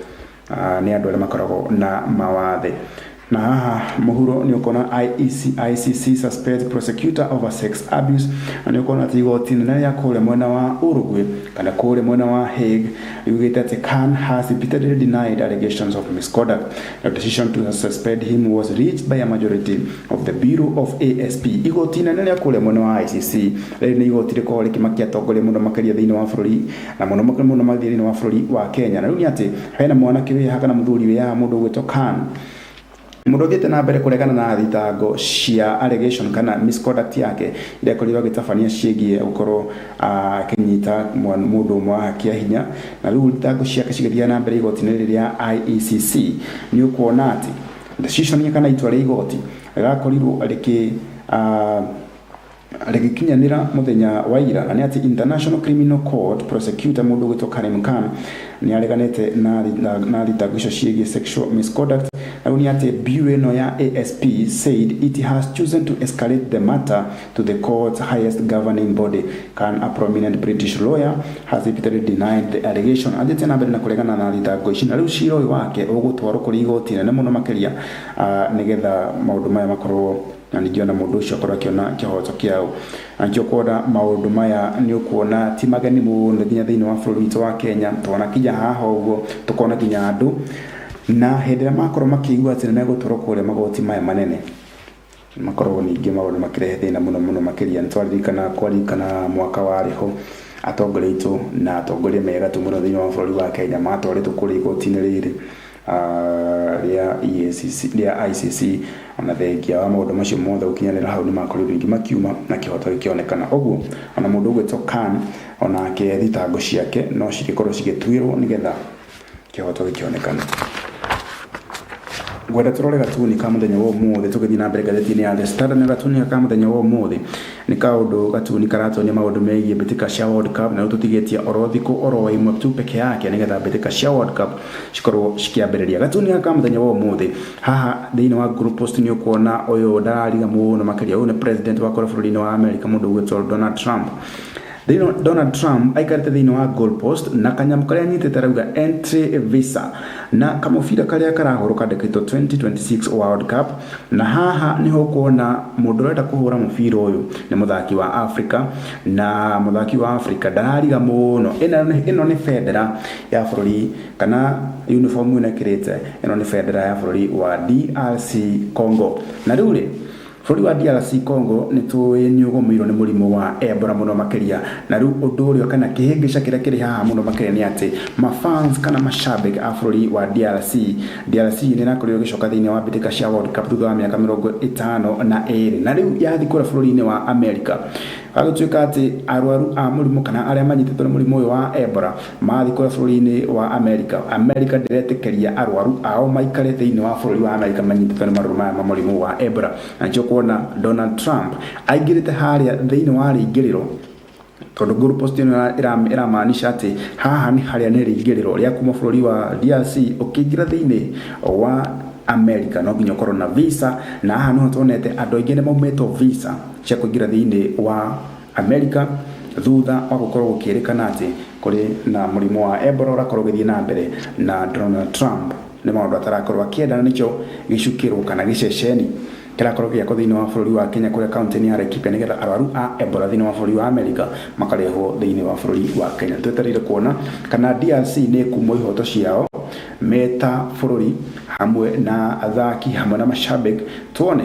nĩ andũ arĩa makoragwo na mawathe. Na haha mũhuro nĩ ũkuona IEC, ICC suspect prosecutor over sex abuse, na nĩ ũkuona atĩ igoti nene rĩa kũrĩa mwena wa Uruguay kana kũrĩa mwena wa Hague riugĩte atĩ Khan has repeatedly denied allegations of misconduct. The decision to suspend him was reached by a majority of the Bureau of ASP. Igoti nene rĩa kũrĩa mwena wa ICC rĩrĩ nĩ igoti rĩkoragwo rĩkĩmakia atongoria mũno makĩria thĩinĩ wa bũrũri, na mũno mũno makĩria thĩinĩ wa bũrũri wa Kenya. Na rĩu nĩ atĩ hena mwanake wĩ haha kana mũthuri wĩ haha, mũndũ ũgwĩtwo Khan, mũndũ ũthiĩte na mbere kũregana na thitango cia allegation kana misconduct yake iria akorirwo agĩtabania ciĩgiĩ gũkorwo akĩnyita mũndũ ũmwe wa kĩa hinya. Na rĩu thitango ciake cigĩthiĩ na mbere igoti-inĩ rĩrĩ rĩa IECC, nĩ ũkuona atĩ decision kana itua rĩa igoti rĩrakorirwo rĩkĩ Rĩgĩkinyanĩra mũthenya wa ira, na nĩ atĩ International Criminal Court prosecutor mũndũ ũgwĩtwo Karim Khan nĩ areganĩte na thitango icio ciĩgiĩ sexual misconduct. Na rĩu nĩ atĩ bureau ĩno ya ASP said it has chosen to escalate the matter to the court's highest governing body. Khan, a prominent British lawyer, has repeatedly denied the allegation. Athiĩte na mbere na kũregana na thitango ici, na rĩu cira ũyũ wake ũgũtwarwo kũrĩ igoti nene mũno makĩria, nĩgetha maũndũ maya makorwo na ningĩ ona mũndũ ũcio akorwo akĩona kĩhoto kĩao. Na nĩkĩo kuona maũndũ maya nĩ ũkuona ti mageni mũno nginya thĩinĩ wa bũrũri witũ wa Kenya. Twanakinya haha ũguo tũkona nginya andũ na hĩndĩ ĩrĩa makorwo makĩigua atĩ nĩ megũtwarwo kũrĩa magoti maya manene, makoragwo ningĩ maũndũ makĩrehe thĩna mũno mũno makĩria. Nĩ twaririkana kwaririkana mwaka warĩ ho atongoria aitũ na atongoria mega tu mũno thĩinĩ wa bũrũri wa Kenya matwarĩtwo kũrĩa igoti-inĩ rĩrĩ rĩa EACC, rĩa ICC. Ona thengia wa maũndũ macio mothe gũkinyanĩra hau, nĩ makorirwo ningĩ makiuma na kĩhoto gĩkĩonekana. Ũguo ona mũndũ ũgwĩtwo Khan, onake thitango ciake no cigĩkorwo cigĩtuĩrwo nĩgetha kĩhoto gĩkĩonekana. Ngwenda tũrore gatuni ka mũthenya wa ũmũthĩ tũgĩthiĩ na mbere ngathĩti-inĩ ya The Standard. Na gatuni ka mũthenya wa ũmũthĩ nĩ kaũndũ gatuni karatuonia maũndũ megiĩ mbĩtĩka cia World Cup, na rĩu tũtigĩtie oro thikũ oro ĩmwe tu peke yake nĩgetha mbĩtĩka cia World Cup cikorwo cikĩambĩrĩria. Gatuni gaka ka mũthenya wa ũmũthĩ, haha thĩinĩ wa group post nĩ ũkuona ũyũ ndarariga mũno makĩria. Ũyũ nĩ president wa kũrĩa bũrũri-inĩ wa America, mũndũ ũgwĩtwo Donald Trump. Thĩinĩ Donald Trump aikarĩte thĩinĩ wa goal post na kanyamũ karĩa anyitĩte arauga "entry visa", na kamũbira karĩa karahũrwo kandĩkĩtwo 2026 World Cup. Na haha nĩho ũkuona mũndũ ũrenda kũhũra mũbira ũyũ nĩ mũthaki wa Africa, na mũthaki wa Africa ndarariga mũno. Ĩno nĩ bendera ya bũrũri kana uniform ĩno ĩkĩrĩte, ĩno nĩ bendera ya bũrũri wa DRC Congo. Na rĩu rĩ, bũrũri wa DRC Congo nĩ tũĩ nĩ ũgũmĩirwo nĩ mũrimũ wa Ebola mũno makĩria. Na rĩu ũndũ ũrĩa kana kĩhĩngĩca kĩrĩa kĩrĩ haha mũno makĩria nĩ atĩ mafans kana mashabiki a bũrũri wa DRC, DRC nĩ ĩrakorirwo ĩgĩcoka thĩinĩ wa mbĩtĩka cia World Cup thutha wa mĩaka 52, na rĩu yathiĩ kũrĩa bũrũri-inĩ wa America, gagũtuĩka atĩ arwaru a mũrimũ kana arĩa manyitĩtwo nĩ mũrimũ ũyũ wa Ebola mathiĩ kũrĩa bũrũri-inĩ wa America, America ndĩretĩkĩria arwaru ao maikare thĩinĩ wa bũrũri wa America manyitĩtwo nĩ marũrũ maya ma mũrimũ wa Ebola. Na nĩkĩo kuona Donald Trump aingĩrĩte harĩa thĩinĩ wa rĩingĩrĩro, tondũ goal post ĩno ĩramaanisha atĩ haha nĩ harĩa nĩ rĩingĩrĩro rĩa kuma bũrũri wa DRC ũkĩingĩra thĩinĩ wa America no nginya ũkorwo na visa. Na haha nĩho tuonete andũ aingĩ nĩ maumĩtwo visa cia kũingĩra thĩinĩ wa America thutha wa gũkorwo gũkĩrĩkana atĩ kũrĩ na mũrimũ wa Ebola ũrakorwo ũgĩthiĩ na mbere. Na Donald Trump nĩ maũndũ atarakorwo akĩenda, na nĩkĩo gĩcukĩro kana gĩceceni kĩrakorwo gĩakwo thĩinĩ wa bũrũri wa Kenya kũrĩa kaunti-inĩ ya Laikipia, nĩgetha arwaru a Ebola thĩinĩ wa bũrũri wa America makarehwo thĩinĩ wa bũrũri wa Kenya. Twetereire kuona kana DRC nĩ ĩkumwo ihoto ciao meta bũrũri hamwe na athaki hamwe na mashabiki, tuone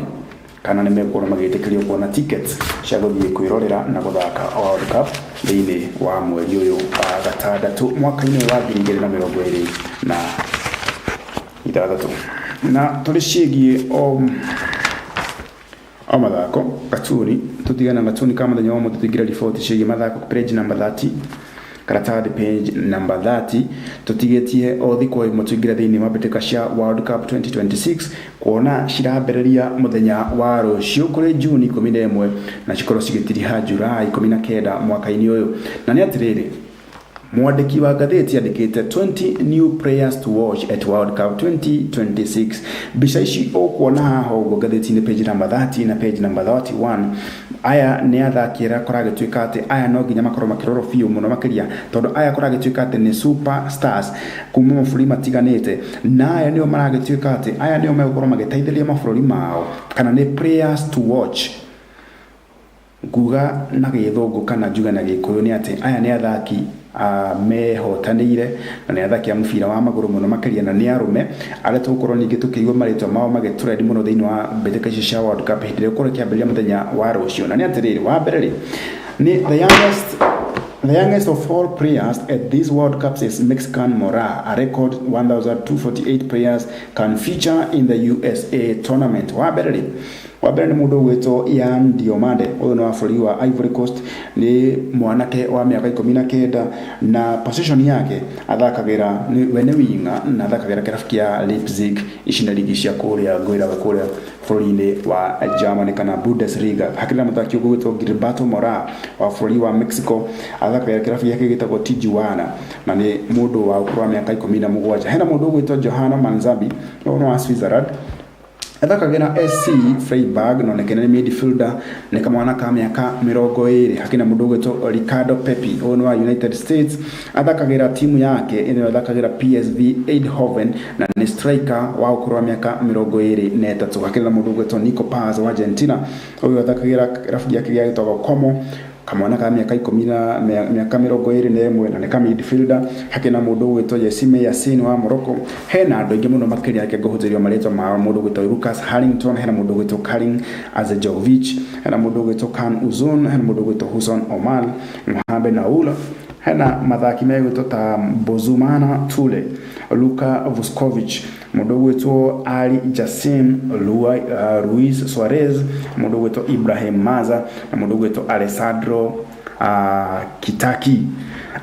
kana nĩ megũkorwo magĩtĩkĩrio kuona tickets cia gũthiĩ kwĩrorera na gũthaka World Cup thĩinĩ wa mweri ũyũ wa gatandatũ mwaka-inĩ ũyũ wa 2026. Na tũrĩ ciĩgiĩ o mathako gatuni, tũtigana gatuni ka mũthenya wa ũmũthĩ, tũingĩre riboti ciĩgiĩ mathako page number 30, karatathi page number 30. Tũtigĩtie o thikũ ĩmwe tũingĩre thĩinĩ wa mbĩtĩka cia World Cup 2026, kuona cirambĩrĩria mũthenya wa rũciũ kũrĩ Juni 11 na cikorwo cigĩtiriha Julai 19 mwaka-inĩ ũyũ. Na nĩ atĩrĩrĩ, mwandĩki wa ngathĩti andĩkĩte "20 new players to watch at World Cup 2026". Mbica ici ũkuona haha ũguo ngathĩti-inĩ page number 30 na page number 31, aya nĩ athaki arĩa kũragĩtuĩka atĩ aya no nginya makorwo makĩrorwo biũ mũno makĩria, tondũ aya kũragĩtuĩka atĩ nĩ superstars kuma mabũrũri matiganĩte, na aya nĩo maragĩtuĩka atĩ aya nĩo megũkorwo magĩteithĩrĩria mabũrũri mao, kana nĩ players to watch nguga na Gĩthũngũ kana njuge na Gĩkũyũ nĩ atĩ aya nĩ athaki mehotanĩire, na nĩ athaki a mũbira wa magũrũ mũno makĩria, na nĩ arũme arĩa tũgũkorwo ningĩ tũkĩigua marĩtwa mao magĩtrend mũno thĩinĩ wa mbĩtĩka icio cia World Cup hĩndĩ ĩrĩa ĩgũkorwo ĩkĩambĩrĩria mũthenya wa rũciũ. Na nĩ atĩrĩrĩ, wa mbere rĩ, nĩ the youngest of all players at these World Cups is Mexican Mora. A record 1,248 players can feature in the USA tournament. Wa mbere rĩ, Wa mbere nĩ mũndũ ũgwĩtwo Ian Diomande, ũyũ nĩ wa bũrũri wa Ivory Coast, nĩ mwanake wa mĩaka 19 na position yake athakagĩra we nĩ winger na athakagĩra kĩrabu kĩa Leipzig. Ici nĩ ligi cia kũrĩa ngwĩraga kũrĩa bũrũri-inĩ wa Germany kana Bundesliga. Hakĩrĩ na mũthaki ũngĩ ũgwĩtwo Gilberto Mora wa bũrũri wa Mexico, athakagĩra kĩrabu gĩake gĩtagwo Tijuana na nĩ mũndũ wa ũkũrũ wa mĩaka 17. Hena mũndũ ũgwĩtwo Johana Manzambi, ũyũ nĩ wa Switzerland, athakagĩra SC Freiburg na onekene nĩ midfielder, nĩ kamwana ka mĩaka 20. Hakĩrĩ na mũndũ ũgwĩtwo Ricardo Pepi, ũyũ nĩ wa United States, athakagĩra timu yake ĩno athakagĩra PSV Eindhoven na nĩ striker wa ũkũrũ wa mĩaka 23. Hakĩrĩ na mũndũ ũgwĩtwo Nico Paz wa Argentina, ũyũ athakagĩra kĩrabu gĩake gĩtagwo Como, kamwana ka mĩaka ikũmi na mĩaka 21 na nĩ ka midfielder. Hakĩrĩ na mũndũ ũgwĩtwo Yesime Yasin wa Morocco. Hena andũ aingĩ mũno makĩria, reke ngũhũthĩrio marĩtwa mao, mũndũ ũgwĩtwo Lucas Harrington, hena mũndũ ũgwĩtwo Karin Azejovic, hena mũndũ ũgwĩtwo Kan Uzun, hena mũndũ ũgwĩtwo Husson Omar, Mohamed Naula, hena mathaki megwĩtwo ta Bozumana Tule, Luka Vuskovic, mũndũ ũgwĩtwo Ali Jasim, Luis Suarez, mũndũ ũgwĩtwo Ibrahim Maza na mũndũ ũgwĩtwo Alessandro Kitaki.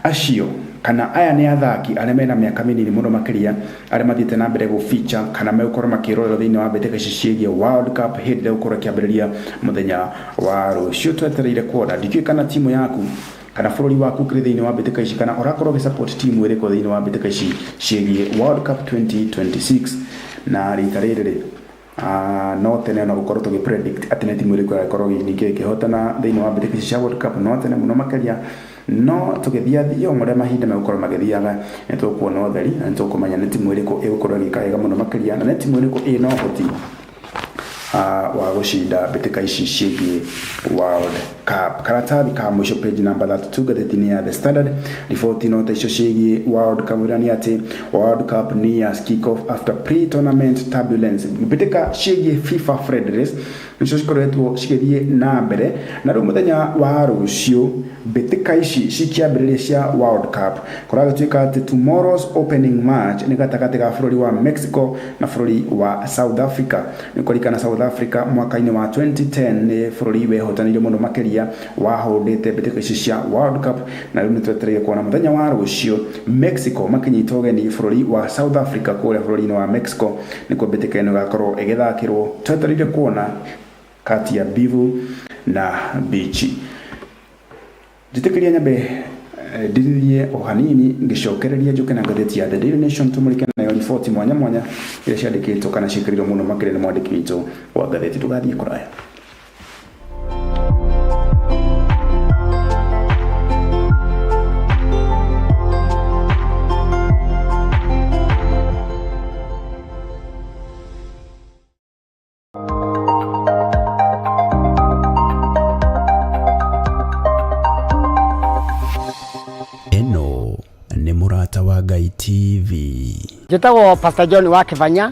Acio kana aya nĩ athaki arĩa mena mĩaka mĩnini mũno makĩria arĩa mathiĩte na mbere gũficha kana megũkorwo makĩrorerwo thĩinĩ wa mbĩtĩka ici ciĩgiĩ World Cup hĩndĩ ĩrĩa gũkorwo ĩkĩambĩrĩria mũthenya wa rũciũ. Twetereire kuona, ndikĩũĩ kana timu yaku kana bũrũri waku ũkĩrĩ thĩinĩ wa mbĩtĩka ici kana ũrakorwo ũgĩsupport timu ĩrĩkũ thĩinĩ wa mbĩtĩka ici ciĩgiĩ World Cup 2026. Na rita rĩrĩ rĩ no tene ona gũkorwo tũgĩ predict atĩ nĩ timu ĩrĩkũ ĩgakorwo ningĩ ĩkĩhotana thĩinĩ wa mbĩtĩka ici cia World Cup, no tene mũno makĩria, no tũgĩthiathia o ũrĩa mahinda megũkorwo magĩthiaga nĩ tũkuona ũtheri na nĩ tũkũmenya nĩ timu ĩrĩkũ ĩgũkorwo ĩgĩka wega mũno makĩria na nĩ timu ĩrĩkũ ĩna ũhoti wa gũcinda mbĩtĩka ici ciĩgiĩ World Cup. Karatathi ka mũico, page number 32 ngathĩti-inĩ ya The Standard, riboti no ta icio ciĩgiĩ World Cup ĩrĩa nĩ atĩ World Cup nears kick off after pre-tournament turbulence. Mbĩtĩka ciĩgiĩ FIFA friendlies nicio cikoretwo cigĩthiĩ na mbere na rĩu mũthenya wa rũciũ mbĩtĩka ici cikĩambĩrĩria cia World Cup. Kũragĩtuĩka atĩ tomorrow's opening match nĩ gatagatĩ ga bũrũri wa Mexico na bũrũri wa South Africa. Nĩ kũririkana South Africa mwaka-inĩ wa 2010 nĩ bũrũri wehotanĩire mũno makĩria wahũndĩte mbĩtĩka ici cia World Cup, na rĩu nĩ twetereire kuona mũthenya wa rũciũ Mexico makĩnyita ũgeni bũrũri wa South Africa kũrĩa bũrũri-inĩ wa Mexico nĩkuo mbĩtĩka ĩno ĩgakorwo ĩgĩthakĩrwo. Twetereire kuona kati ya mbivu na mbichi. Njĩtĩkĩria nyambe ndirithie o hanini ngĩcokereria njũke na ngathĩti ya The Daily Nation tũmũrĩke nayo riboti mwanya mwanya iria ciandĩkĩtwo kana ciĩkĩrĩirwo mũno makĩria nĩ mwandĩki witũ wa ngathĩti. Ndũgathiĩ kũraya. Ĩno nĩ Mũrata wa Ngai TV. Njĩtagwo Pastor John wa Kĩbanya.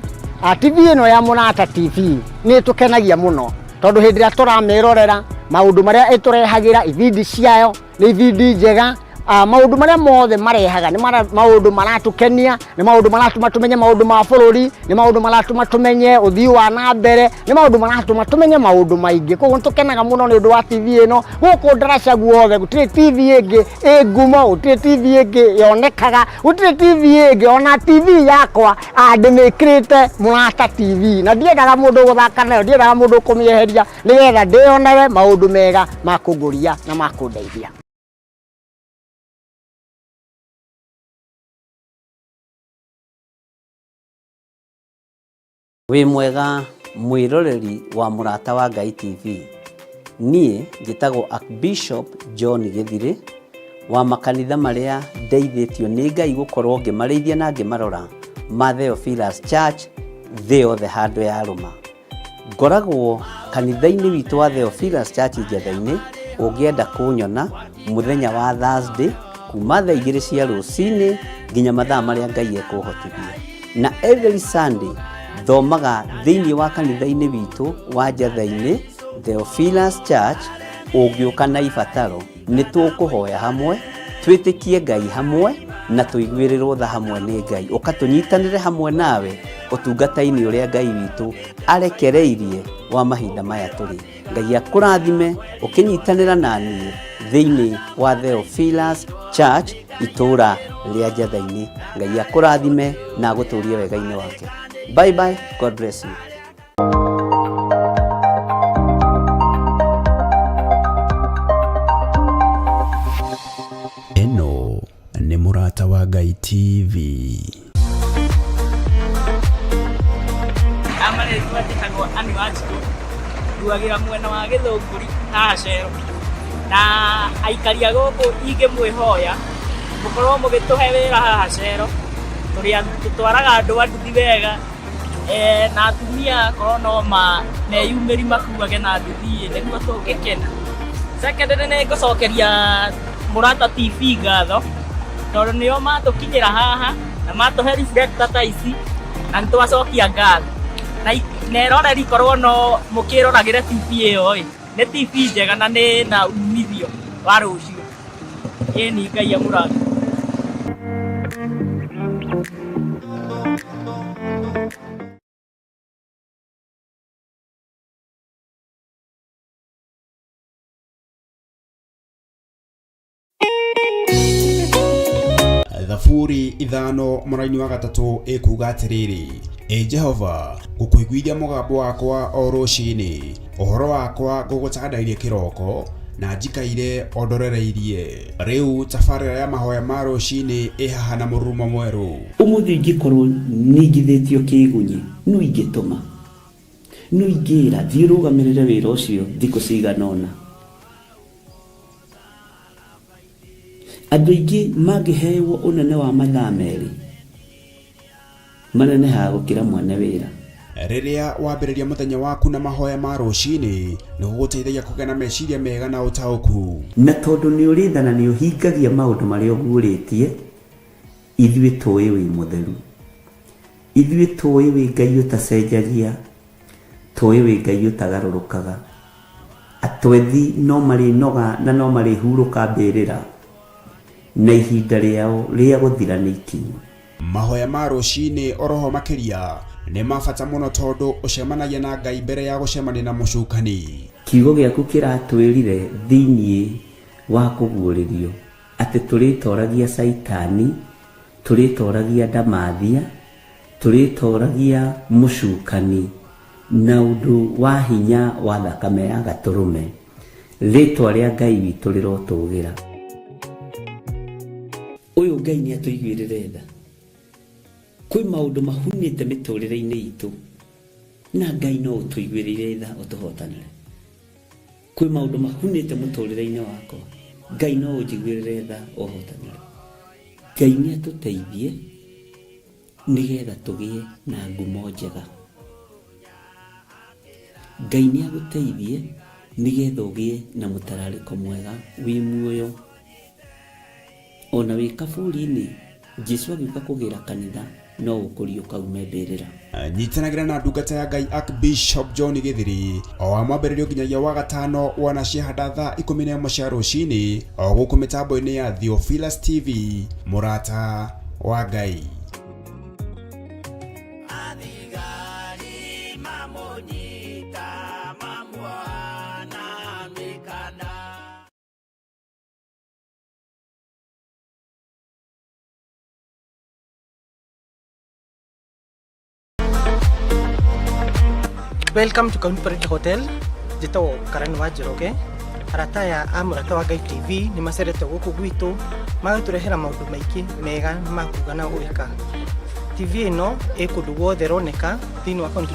TV ĩno ya Mũrata TV nĩ ĩtũkenagia mũno tondũ hĩndĩ ĩrĩa tũramĩrorera maũndũ marĩa ĩtũrehagĩra, ibindi ciayo nĩ ibindi njega. Maũndũ marĩa mothe marehaga nĩ maũndũ maratũkenia, nĩ maũndũ maratũma tũmenye maũndũ ma bũrũri, nĩ maũndũ maratũma tũmenye ũthii wa na mbere, nĩ maũndũ maratũma tũmenye maũndũ maingĩ. Koguo nĩ tũkenaga mũno nĩ ũndũ wa TV ĩno. Gũkũ ndaraca guothe gũtirĩ TV ĩngĩ ĩ ngumo, gũtirĩ TV ĩngĩ yonekaga, gũtirĩ TV ĩngĩ. Ona TV yakwa ndĩmĩkĩrĩte Mũrata TV na ndiendaga mũndũ gũthaka nayo, ndiendaga mũndũ kũmĩeheria nĩgetha ndĩyonere maũndũ mega ma kũngũria na ma kũndeithia. Wĩ mwega mwĩroreri wa Mũrata wa Ngai TV. Niĩ njĩtagwo Archbishop John Gĩthirĩ wa makanitha marĩa ndeithĩtio nĩ Ngai gũkorwo ngĩmarĩithia na ngĩmarora ma Theophilus Church thĩ yothe handũ yarũma. Ngoragwo kanitha-inĩ witũ wa Theophilus Church Njetha-inĩ, ũngĩenda kũnyona mũthenya wa Thursday kuma thaa 2 cia rũcinĩ nginya mathaa marĩa Ngai ekũhotithia. Na every Sunday thomaga thĩinĩ wa kanitha-inĩ witũ wa Njetha-inĩ Theophilus Church, ũngĩũka na ibataro nĩ tũkũhoya hamwe, twĩtĩkie Ngai hamwe na tũiguĩrĩrwo tha hamwe nĩ Ngai. Ũka tũnyitanĩre hamwe nawe. Ũtungata-inĩ ũrĩa Ngai witũ arekereirie wa mahinda maya tũrĩ. Ngai akũrathime ũkĩnyitanĩra na niĩ thĩinĩ wa Theophilus Church itũũra rĩa Njatha-inĩ. Ngai akũrathime na agũtũrie wega-inĩ wake. Bye bye, God bless you. Ĩno nĩ Mũrata wa Ngai TV. Amarĩtwa njĩtagwo Ann Wanjikũ, nduagĩra mwena wa Gĩthũngũri haha Cero. Na aikari a gũkũ ingĩmwĩhoya mũkorwo mũgĩtũhe wĩra haha Cero, tũrĩ tũtwaraga andũ a nduthi wega, na atumia korwo no meyumĩri makuage na nduthi nĩguo tũngĩkena. Second, nĩ ngũcokeria Mũrata TV ngatho tondũ nĩo matũkinyĩra haha na matũhe reflector ta ici, na nĩ twacokia ngatho. Na eroreri korwo no mũkĩroragĩre TV ĩyo ĩ, nĩ TV njega na nĩ na umithio wa rũciũ. Ĩni Ngai amũrathime. Thaburi 5 mũraini wa 3 ĩkuga atĩrĩrĩ, Ĩ Jehova, ngũkũiguithia mũgambo wakwa o rũcinĩ, ũhoro wakwa ngũgũtandairie kĩroko, na njikaire o ndorereirie. Rĩu tabarĩra ya mahoya ma rũcinĩ ĩ haha na mũrurumo mwerũ. Ũmũthĩ ingĩkorwo ningithĩtio kĩgunyi, no ingĩtũma, no ingĩra thiĩ ũrũgamĩrĩre wĩra ũcio thikũ cigana ũna. Andũ aingĩ mangĩhewo ũnene wa mathaa 2 manenehaga gũkĩra mwene wĩra. Rĩrĩa wambĩrĩria mũthenya waku na mahoya ma rũcinĩ, nĩ gũgũteithagia kũgĩa na meciria mega na ũtaũku. Na tondũ nĩ ũrĩ tha na nĩ ũhingagia maũndũ marĩa ũguũrĩtie, ithuĩ tũĩ wĩ mũtheru, ithuĩ tũĩ wĩ Ngai ũtacenjagia, tũĩ wĩ Ngai ũtagarũrũkaga. Atwethi no marĩnoga na no marĩhurũka mbĩrĩra, na ihinda rĩao rĩa gũthira nĩ ikinyu. Mahoya ma rũcinĩ oroho makĩria nĩ ma bata mũno tondũ ũcemanagia na Ngai mbere ya gũcemania na mũcukani. Kiugo gĩaku kĩratwĩrire thĩinĩ wa kũguũrĩrio atĩ tũrĩtoragia Caitani, tũrĩtoragia ndamathia, tũrĩtoragia mũcukani na ũndũ wa hinya wa thakame ya gatũrũme. Rĩtwa rĩa Ngai witũ rĩrotũgĩra. Ũyũ Ngai nĩ atũiguĩrĩre tha. Kwĩ maũndũ mahunĩte mĩtũrĩre-inĩ itũ, na Ngai no ũtũiguĩrĩire tha ũtũhotanĩre. Kwĩ maũndũ mahunĩte mũtũrĩre-inĩ wakwa, Ngai no ũnjiguĩrĩre tha ũhotanĩre. Ngai nĩ atũteithie nĩgetha tũgĩe na ngumo njega. Ngai nĩ agũteithie nĩgetha ũgĩe na mũtararĩko mwega wĩ muoyo. Ona wĩ kaburi-inĩ, Jesu agĩũka kũgĩra kanitha no ũkũriũka ume mbĩrĩra. Nyitanagĩra na ndungata ya Ngai Archbishop John Gĩthiri o wa mwambĩrĩrio nginyagia wa gatano wana ciahanda thaa 11 cia rũcinĩ o gũkũ mĩtambo-inĩ ya Theophilus TV. Mũrata wa Ngai. Welcome to County Parade Hotel. Njĩtagwo Karani wa Njoroge. Arata aya a Mũrata wa Ngai TV nĩ macerete gũkũ gwitũ magatũrehera maũndũ maingĩ mega ma kuga na gwĩka. TV ĩno ĩ kũndũ guothe ĩroneka thĩinĩ wa kaunti,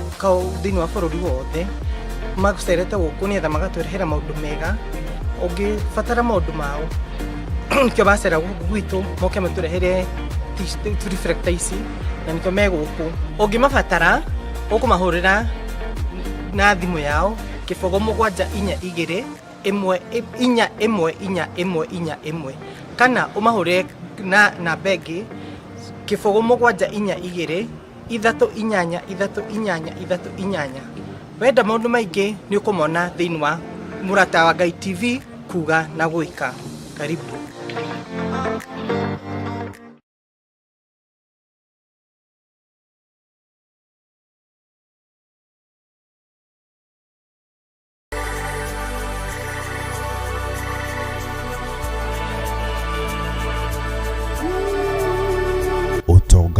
thĩinĩ wa bũrũri wothe. Macerete gũkũ nĩgetha magatũrehera maũndũ mega. Ũngĩbatara maũndũ mao nĩkĩo macera gũkũ gwitũ moke matũrehere reflector ici, na nĩkĩo me gũkũ. Ũngĩmabatara ũkũmahũrĩra na thimũ yao 0 7 4 2 1 4 1 4 4 1, kana ũmahũrĩre na namba ĩngĩ 0 7 4 2 3 8 3 8 3 8. Wenda maũndũ maingĩ nĩ ũkũmona thĩinĩ wa Mũrata wa Ngai TV kuga na gwĩka. Karibu.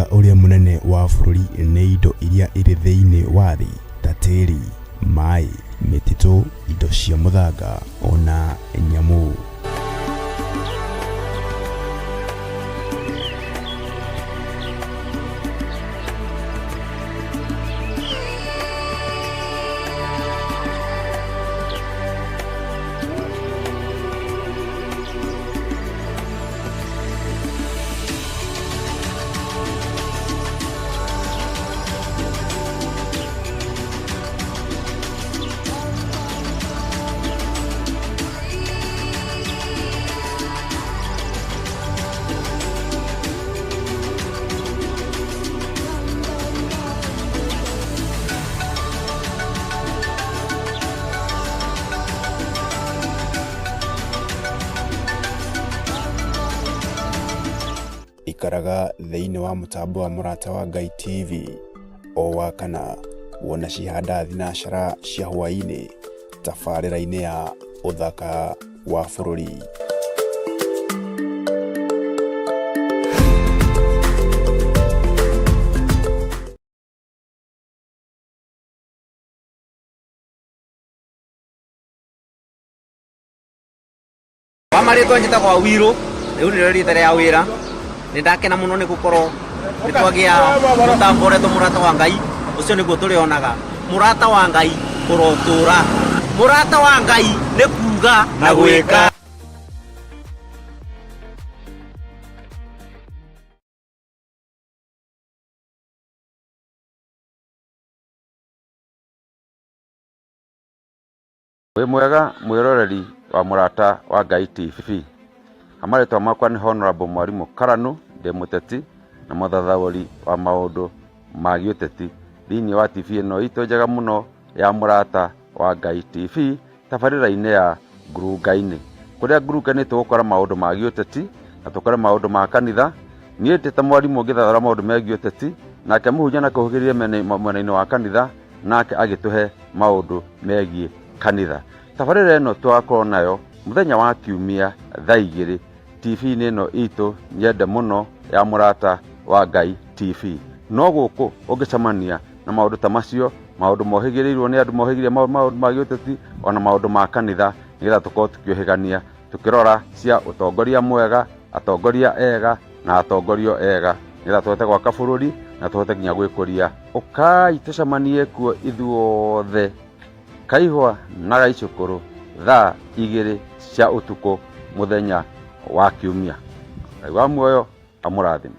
Ũtonga ũrĩa mũnene wa bũrũri nĩ indo iria irĩ thĩinĩ wa thĩ ta tĩri, maĩ, mĩtitũ, indo cia mũthanga ona nyamũ. Ikaraga thĩinĩ wa mũtambo wa Mũrata wa Ngai TV o Wakana wona cihanda thinacara cia hwaĩ-inĩ tabarĩra-inĩ ya ũthaka wa bũrũri. Wa marĩtwa njĩtagwo Awiro, rĩu nĩrĩo rĩtwa rĩa wĩra. Nĩ ndakena mũno nĩ gũkorwo nĩ twagĩa mũtambo ũretwo Mũrata wa Ngai, ũcio nĩguo tũrĩonaga. Mũrata wa Ngai ũrotũra. Mũrata wa Ngai nĩ kuga na gwĩka. Wĩ mwega mwĩroreri wa Mũrata wa Ngai TV. Marĩtwa makwa nĩ Honorable Mwarimũ Karanu, ndĩ mũteti na mũthathaũri wa maũndũ ma gĩũteti thĩinĩ wa TV ĩno itũ njega mũno ya Mũrata wa Ngai TV, tabarĩra-inĩ ya Ngurunga-inĩ. Kũrĩa ngurunga-inĩ tũgũkora maũndũ ma gĩũteti na tũkore maũndũ ma kanitha. Niĩ ndĩ ta mwarimũ ngĩthathaũra maũndũ megiĩ ũteti, nake mũhunjia nakũhũgĩrĩrie mwena-inĩ wa kanitha, nake agĩtũhe maũndũ megiĩ kanitha. Tabarĩra ĩno tũgakorwo nayo mũthenya wa Kiumia thaa 2 TV-inĩ ĩno itũ nyende mũno ya Mũrata wa Ngai TV. No gũkũ ũngĩcemania na maũndũ ta macio, maũndũ mohĩgĩrĩirwo nĩ andũ mohĩgĩrĩire maũndũ ma gĩũteti ona maũndũ ma kanitha, nĩgetha tũkorwo tũkĩũhĩgania tũkĩrora cia ũtongoria mwega, atongoria ega na atongorio ega, nĩgetha tũhote gwaka bũrũri na tũhote nginya gwĩkũria. Ũkai tũcemanie kuo ithuothe Kaihwa na Gaicũkũrũ thaa 2 cia ũtukũ mũthenya wa Kiumia. Ngai wa muoyo amũrathime.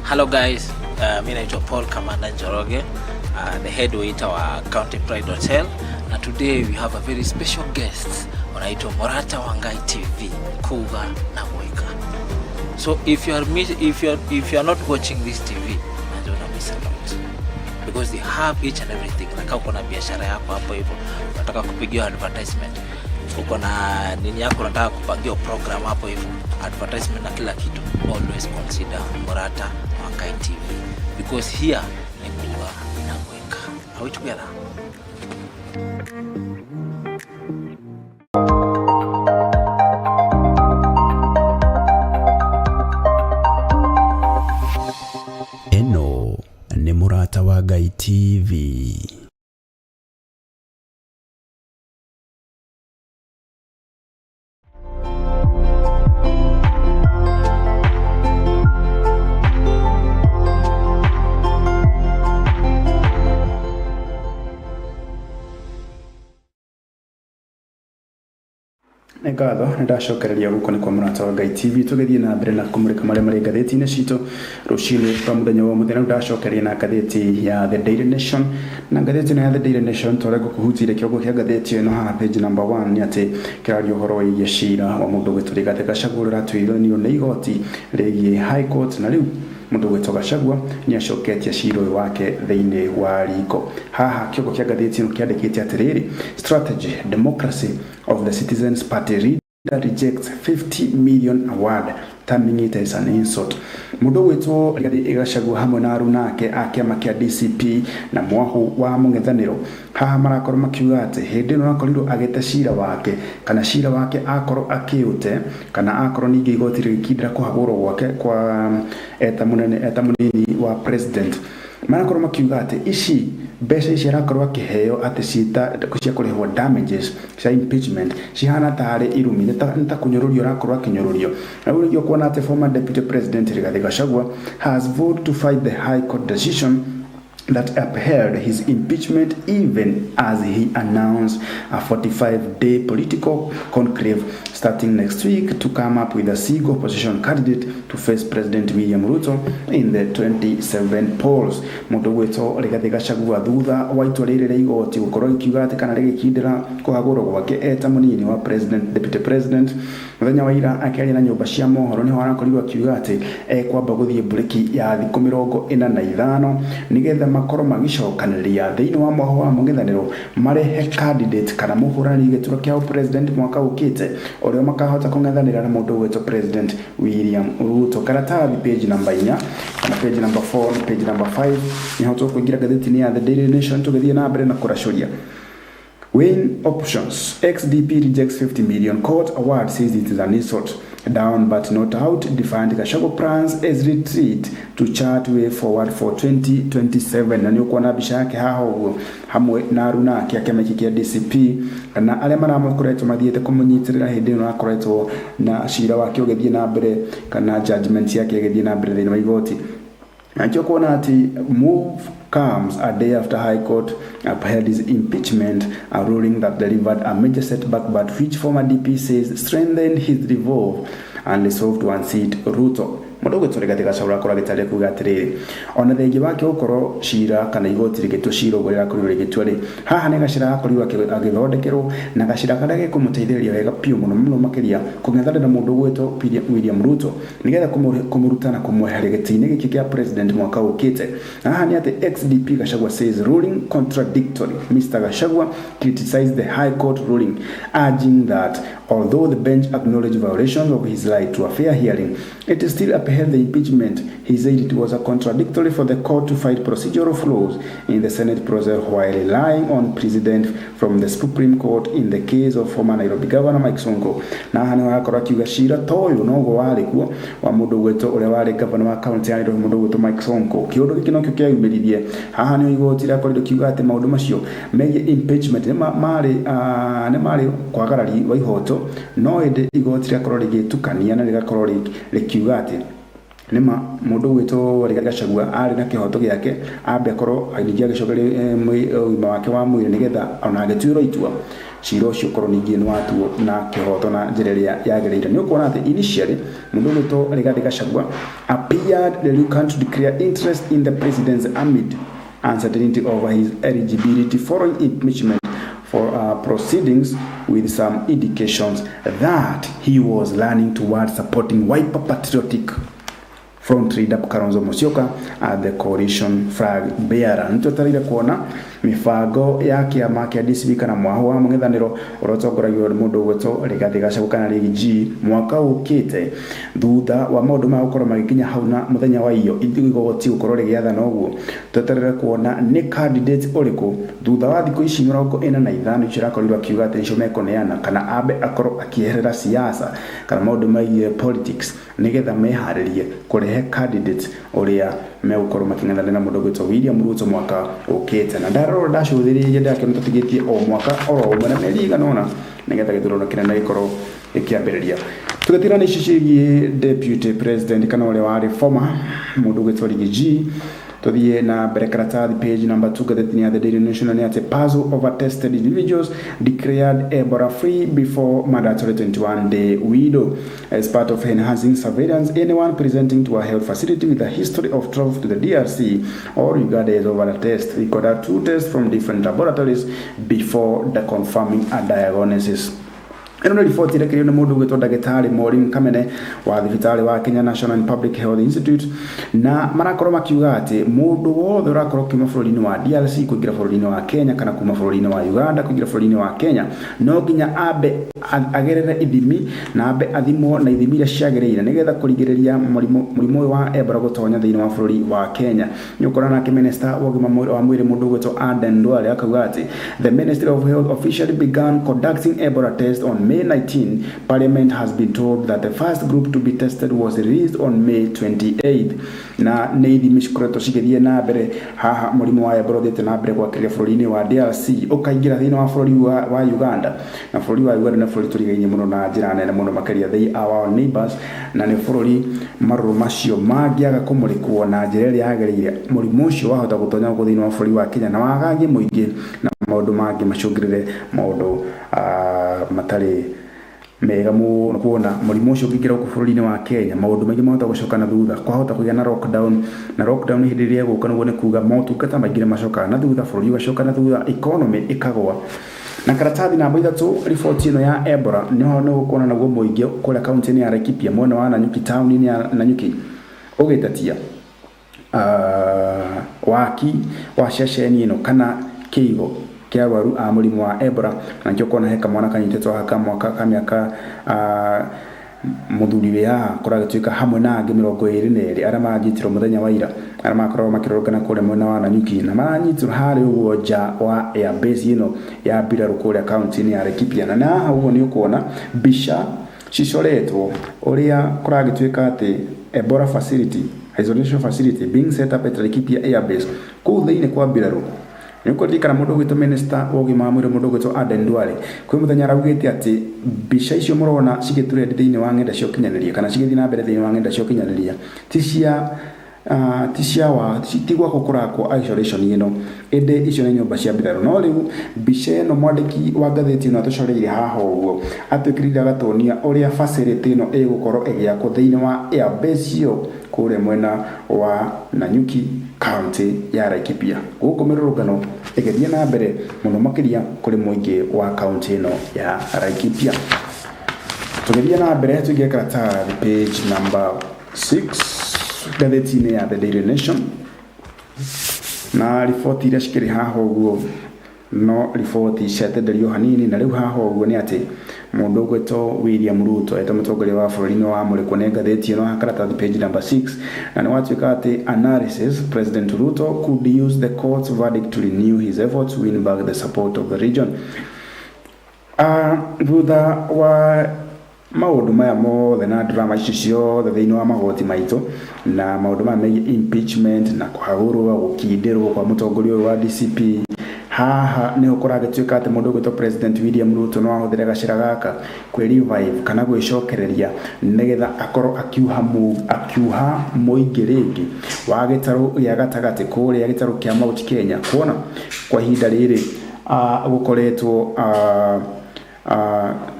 Hello guys, mi naitwa Paul Kamanda Njoroge, the head waiter wa County Pride Hotel, na today we have a very special guest wanaitwa Mũrata wa Ngai TV, kuga na gwĩka. So if you are miss, if you are not watching this TV, najua una miss a lot because they have each and everything. Na kama uko na biashara yako hapo hivyo, unataka kupigiwa advertisement, uko na nini yako, unataka kupangiwa program hapo hivyo, advertisement na kila kitu, always consider Mũrata wa Ngai TV because here ni kuga na gwĩka. Are we together? Ĩno nĩ Mũrata wa Ngai TV. Nĩ ngatho, nĩ ndacokereria gũkũ nĩ kwa Mũrata wa Ngai TV, tũgĩthiĩ na mbere na kũmũrĩka marĩa marĩ ngathĩti-inĩ citũ rũcinĩ rwa mũthenya wa ũmũthĩ. Na rĩu ndacokeria na ngathĩti ya The Daily Nation, na ngathĩti ĩno ya The Daily Nation, ta ũrĩa ngũkũhutĩire kĩongo kĩa ngathĩti ĩno haha page number 1, nĩ atĩ kĩraria ũhoro wĩgiĩ cira wa mũndũ ũgwĩtwo Rigathĩ Gachagua ũrĩa ũratuithanirio nĩ igoti rĩgiĩ High Court, na rĩu mũndũ ũgwĩtwo Gachagua nĩ acoketie cira ũyũ wake thĩinĩ wa riko. Haha kĩongo kĩa ngathĩti ĩno kĩandĩkĩte atĩrĩrĩ, "Strategy Democracy of the Citizens Party." Rejects 50 million award, terming it as an insult. Mũndũ ũgwĩtwo Rigathĩ Gachagua hamwe na aruna ake a kĩama kĩa DCP na mwahu wa mũng'ethanĩro haha marakorwo makiuga atĩ hĩndĩ ĩno arakorirwo agĩte cira wake kana cira wake akorwo akĩũte kana akorwo ningĩ igoti rĩgĩkindĩra kũhagũrwo gwake kwa eta mũnene eta mũnini wa president, marakorwo makiuga atĩ ici mbeca ici arakorwo akĩheo atĩ ciĩta cia kũrĩhwo damages cia impeachment cihana tarĩ irumi, nĩ ta kũnyũrũrio arakorwo akĩnyũrũrio. Na rĩu nĩkĩo kuona atĩ former deputy president Rigathi Gachagua has vowed to fight the high court decision that upheld his impeachment, even as he announced a 45-day political conclave starting next week to come up with a single opposition candidate to face President William Ruto in the 27 polls. Mũndũ gwĩtwo Rigathi Gachagua thutha wa itua rĩrĩ rĩa igoti gũkorwo rĩkiuga atĩ kana rĩgĩkindĩra kũhagũrwo gwake eta mũnini wa president, deputy president, mũthenya wa ira akĩaria na nyũmba cia mohoro nĩho arakorirwo akiuga atĩ ekwamba gũthiĩ mburĩki ya thikũ 45 nĩgetha makorwo magĩcokanĩrĩria thĩinĩ wa mwaho wa mũng'ethanĩro marehe candidate kana mũhũrani gĩturwa kĩa president mwaka ũkĩte ũrĩa makahota kũng'ethanĩra na mũndũ ũgwĩtwo President William Ruto. Karatathi page number 4 kana page number 4 na page number 5 nĩho tũkũingĩra ngathĩti-inĩ ya The Daily Nation tũgĩthiĩ na mbere na kũracũria. Weighing options. XDP rejects 50 million court award, says it is an insult. Down but not out. Defiant Gachagua plans as retreat to chart way forward for 2027. Na nĩ ũkuona mbica yake haha ũguo hamwe na aruna ake a kĩama gĩkĩ kĩa DCP kana arĩa marakoretwo mathiĩte kũmũnyitĩrĩra hĩndĩ ĩno akoretwo na cira wake ũgĩthiĩ na mbere kana judgment yake ĩgĩthiĩ na mbere thĩinĩ wa igoti. Na nĩkĩo kuona atĩ move comes a day after High Court upheld his impeachment, a ruling that delivered a major setback but which former DP says strengthened his resolve and resolved to unseat Ruto. Mũndũ ũgwĩtwo Rigathĩ Gachagua akorwo agĩtarĩria kuga atĩrĩrĩ, ona thengia wake gũkorwo cira kana igoti rĩgĩtua cira ũguo rĩrakorirwo rĩgĩtua rĩ, haha nĩ gacĩra gakorirwo agĩthondekerwo na gacĩra karĩa gekũmũteithĩrĩria wega biũ mũno mũno makĩria kũng'ethanĩra na mũndũ ũgwĩtwo William Ruto nĩgetha kũmũruta na kũmweheria gĩtĩ-inĩ gĩkĩ kĩa president mwaka ũkĩte. Na haha nĩ atĩ XDP Gachagua says ruling contradictory. Mr. Gachagua criticized the High Court ruling, urging that although the bench acknowledged violations of his right to a fair hearing, it still upheld the impeachment. He said it was a contradictory for the court to fight procedural flaws in the Senate process while relying on precedent from the Supreme Court in the case of former Nairobi Governor Mike Sonko. Na haha nĩho arakorwo akiuga cira ta ũyũ noguo warĩ kuo wa mũndũ ũgwĩtwo ũrĩa warĩ governor wa kaunti ya Nairobi, mũndũ ũgwĩtwo Mike Sonko. Kĩũndũ gĩkĩ nokĩo kĩayumĩririe haha nĩho igoti rĩakorirwo kiuga atĩ maũndũ macio megiĩ impeachment nĩ marĩ nĩ marĩ kwagarari wa ihoto, no ĩndĩ igoti rĩakorwo rĩgĩtukania na rĩgakorwo rĩkiuga atĩ nĩma mũndũ ũgwĩtwo Rigathĩ Gachagua arĩ na kĩhoto gĩake ambe akorwo ningĩ agĩcokeria ũgima wake wa mwĩrĩ nĩgetha ona angĩtuĩrwo itua cira ũcio ũkorwo ningĩ nĩ watuo na kĩhoto na njĩra ĩrĩa yagĩrĩire. Nĩ ũkuona atĩ initially mũndũ ũgwĩtwo Rigathĩ Gachagua appeared reluctant to declare interest in the presidency amid uncertainty over his eligibility following impeachment for proceedings, with some indications that he was leaning towards supporting Wiper Patriotic Front leader Kalonzo Musyoka at the coalition flag bearer. Nĩtwetereire kuona mĩbango ya kĩama kĩa DCP kana mwahu wa mũng'ethanĩro ũrĩa ũtongoragio nĩ mũndũ ũgwĩtwo Rigathĩ Gachagua kana Riggy G mwaka ũkĩte thutha wa maũndũ maya gũkorwo magĩkinya hau na mũthenya wa iyo igoti gũkorwo rĩgĩathana ũguo. Tweterere kuona nĩ candidate ũrĩkũ thutha wa thikũ ici 45 icio arakorirwo akiuga atĩ nĩcio mekũneana kana ambe akorwo akĩeherera siasa kana maũndũ megiĩ politics nĩgetha meharĩrie kũrehe candidate ũrĩa megũkorwo makĩng'ethanĩra na mũndũ ũgwĩtwo William Ruto mwaka ũkĩte. Na ndarora ndacũthĩrĩria ndakĩona tũtigĩtie o mwaka oro ũmwe na mĩeri ĩigana ũna nĩgetha gĩthurano kĩnene gĩkorwo gĩkĩambĩrĩria. Tũgĩtigana na ici ciĩgiĩ deputy president kana ũrĩa warĩ former mũndũ ũgwĩtwo Riggy G, tuthiĩ na mbere karatathi page number 2 ngathĩti ya The Daily Nation nĩ atĩ puzzle over tested individuals declared Ebola free before mandatory 21 day window. As part of enhancing surveillance, anyone presenting to a health facility with a history of travel to the DRC or Uganda is over a test required two tests from different laboratories before the confirming a diagnosis. Ĩno nĩ riboti ĩrekereirio nĩ mũndũ ũgwĩtwo ndagĩtarĩ Maureen Kamene wa thibitarĩ wa Kenya National and Public Health Institute, na marakorwo makiuga atĩ mũndũ wothe ũrakorwo ũkiuma bũrũri-inĩ wa DRC kũingĩra bũrũri-inĩ wa Kenya kana kuma bũrũri-inĩ wa Uganda kũingĩra bũrũri-inĩ wa Kenya no nginya ambe agerere ithimi na ambe athimwo na ithimi iria ciagĩrĩire nĩgetha kũrigĩrĩria mũrimũ mũrimũ ũyũ wa Ebola gũtonya thĩinĩ wa bũrũri wa Kenya. Nĩ ũkora nake minister wa ũgima wa mwĩrĩ mũndũ ũgwĩtwo Aden Duale akauga atĩ the Ministry of Health officially began conducting Ebola test on May 19. Parliament has been told that the first group to be tested was released on May 28. Na nĩ ithimi cikoretwo cigĩthiĩ na mbere haha mũrimũ wa Ebola ũthiĩte na mbere gwakĩrĩria bũrũri-inĩ wa DRC ũkaingĩra thĩinĩ wa bũrũri wa Uganda, na bũrũri wa Uganda nĩ bũrũri tũrigainie mũno na njĩra nene mũno makĩria, they are our neighbors, na nĩ bũrũri marũrũ macio mangĩaga kũmũrĩkwo na njĩra ĩrĩa yagĩrĩire mũrimũ ũcio wahota gũtonya gũkũ thĩinĩ wa bũrũri wa Kenya na wagagie mũingĩ na maũndũ mangĩ macũngĩrĩre maũndũ matarĩ mega mũno. Kuona mũrimũ ũcio ũngĩingĩra gũkũ bũrũri-inĩ wa Kenya, maũndũ maingĩ mahota gũcoka na thutha, kwahota kũgĩa na lockdown, na lockdown hĩndĩ ĩrĩa ĩgũka nĩguo nĩ kuga motungata maingĩ nĩ macokaga na thutha, bũrũri ũgacoka na thutha, economy ĩkagũa. Na karatathi namba 3, riboti ĩno ya Ebola nĩho nĩ gũkuona naguo mũingĩ kũrĩa kaunti-inĩ ya Laikipia mwena wa Nanyuki, taũni-inĩ ya Nanyuki, ũgĩtetia waki wa ceceni ĩno kana kĩigo kĩa arwaru a mũrimũ wa Ebola. Na nĩkĩo ũkona he kamwana kanyitĩtwo haha ka mwaka ka mĩaka mũthuri wĩ haha kũragĩtuĩka hamwe na angĩ 22 arĩa maranyitirwo mũthenya wa ira, arĩa marakoragwo makĩrũrũngana kũrĩa mwena wa Nanyuki, na maranyitirwo harĩa ũguo nja wa airbase ĩno ya mbirarũ kũrĩa kaunti-inĩ ya Laikipia. Na haha ũguo nĩ ũkuona mbica cicoretwo ũrĩa kũragĩtuĩka atĩ Ebola facility, isolation facility being set up at Laikipia airbase kũu thĩinĩ kwa mbirarũ. Nĩ ũkũririkana mũndũ ũgwĩtwo minister wa ũgima wa mwĩrĩ mũndũ ũgwĩtwo Aden Duale kwĩ mũthenya araugĩte atĩ mbica icio mũrona cigĩtrend thĩinĩ wa ng'enda cia ũkinyanĩria kana cigĩthiĩ na mbere thĩinĩ wa ng'enda cia ũkinyanĩria ti cia ti cia wa ti gwakwo kũrakwo isolation ĩno, ĩndĩ icio nĩ nyũmba cia mbirarũ. No rĩu mbica ĩno mwandĩki wa ngathĩti ĩno atũcoreire haha ũguo atwĩkĩrire agatuonia ũrĩa facility ĩno ĩgũkorwo ĩgĩakwo thĩinĩ wa airbase ĩyo kũrĩa mwena wa Nanyuki, kaunti ya Laikipia, gũkũ mĩrũrũngano ĩgĩthiĩ na mbere mũno makĩria kũrĩ mũingĩ wa kaunti ĩno ya Laikipia. Tũgĩthiĩ na mbere tũingĩre karatathi page number 6 ngathĩti-inĩ ya The Daily Nation, na riboti iria cikĩrĩ haha ũguo no riboti ciatenderio hanini. Na rĩu haha ũguo nĩ atĩ mũndũ ũgwĩtwo William Ruto etwo mũtongoria wa bũrũri nĩ wamũrĩkwo nĩ ngathĩti ĩno haha karatathi page number 6, na nĩ watuĩka atĩ analysis, President Ruto could use the court's verdict to renew his efforts to win back the support of the region. Thutha wa maũndũ maya mothe na drama ici ciothe thĩinĩ wa magoti maitũ na maũndũ maya megiĩ impeachment na kũhagũrwo gũkindĩrwo kwa mũtongoria ũyũ wa DCP, haha nĩho kũragĩtuĩka atĩ mũndũ ũgwĩtwo President William Ruto no ahũthĩre gacĩra gaka kwĩ revive kana gwĩcokereria nĩgetha akorwo akiuha mũingĩ rĩngĩ wa gĩtarũ gĩa gatagatĩ kũrĩa gĩtarũ kĩa Mount Kenya, kuona kwa ihinda rĩrĩ gũkoretwo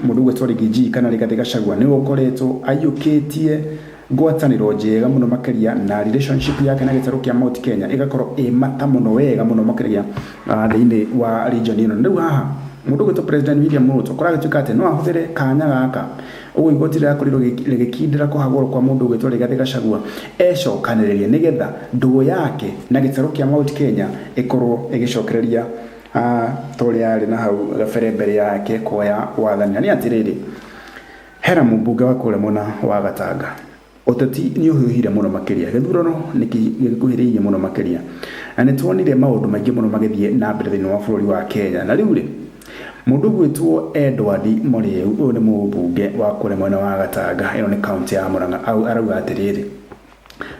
mũndũ ũgwĩtwo Riggy kana Rigathĩ Gachagua nĩwe ũkoretwo aiyũkĩtie ngwatanĩro njega mũno makĩria na relationship yake na gĩtarũ kĩa Mount Kenya ĩgakorwo ĩ mata mũno wega mũno makĩria thĩinĩ wa region ĩno. Rĩu haha mũndũ ũgwĩtwo President William Ruto kũragĩtuĩka atĩ no ahũthĩre kanya gaka ũguo igoti rĩrakorirwo rĩgĩkindĩra kũhagũrwo kwa mũndũ ũgwĩtwo Rigathĩ Gachagua ecokanĩrĩrie nĩgetha ndũgũ yake na gĩtarũ kĩa Mount Kenya ĩkorwo ĩgĩcokereria ta ũrĩa yarĩ na hau gabere mbere yake kuoya wathani. Na nĩ atĩrĩrĩ, hena mũmbunge wa kũrĩa mwena wa Gatanga, ũteti nĩ ũhiũhire mũno makĩria, gĩthurano nĩ gĩkuhĩrĩirie mũno makĩria, na nĩ tuonire maũndũ maingĩ mũno magĩthiĩ na mbere thĩinĩ wa bũrũri wa Kenya. Na rĩu rĩ, mũndũ ũgwĩtwo Edward Mũrĩu, ũyũ nĩ mũmbunge wa kũrĩa mwena wa Gatanga, ĩno nĩ kaunti ya Murang'a, arauga atĩrĩrĩ,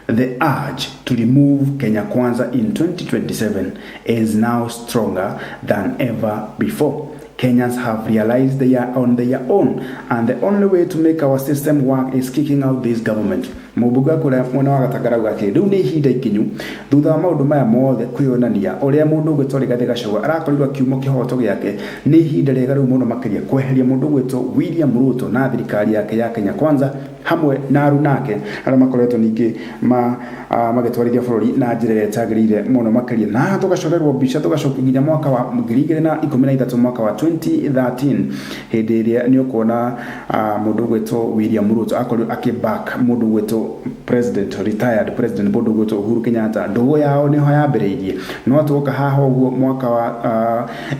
the urge to remove Kenya Kwanza in 2027 is now stronger than ever before. Kenyans have realized they are on their own, and the only way to make our system work is kicking out this government. Mũmbunge wa kũrĩa mwena wa Gatanga arauga atĩ rĩu nĩ ihinda ikinyu thutha wa maũndũ maya mothe kwĩyonania ũrĩa mũndũ ũgwĩtwo Rigathĩ Gachagua arakorirwo akiumwo kĩhoto gĩake, nĩ ihinda rĩega rĩu mũno makĩria kweheria mũndũ ũgwĩtwo William Ruto na thirikari yake ya Kenya Kwanza. Hamwe na aruna ake arĩa makoretwo ningĩ ma magĩtwarithia bũrũri na njĩra ĩrĩa ĩtagĩrĩire mũno makĩria. Na tũgacorerwo mbica tũgacokia nginya mwaka wa 2013, mwaka wa 2013, hĩndĩ ĩrĩa nĩ ũkuona mũndũ ũgwĩtwo William Ruto akorirwo akĩ-back mũndũ ũgwĩtwo president, retired president, mũndũ ũgwĩtwo Uhuru Kenyatta. Ndũgũ yao nĩho yambĩrĩirie. No tuoka haha ũguo mwaka wa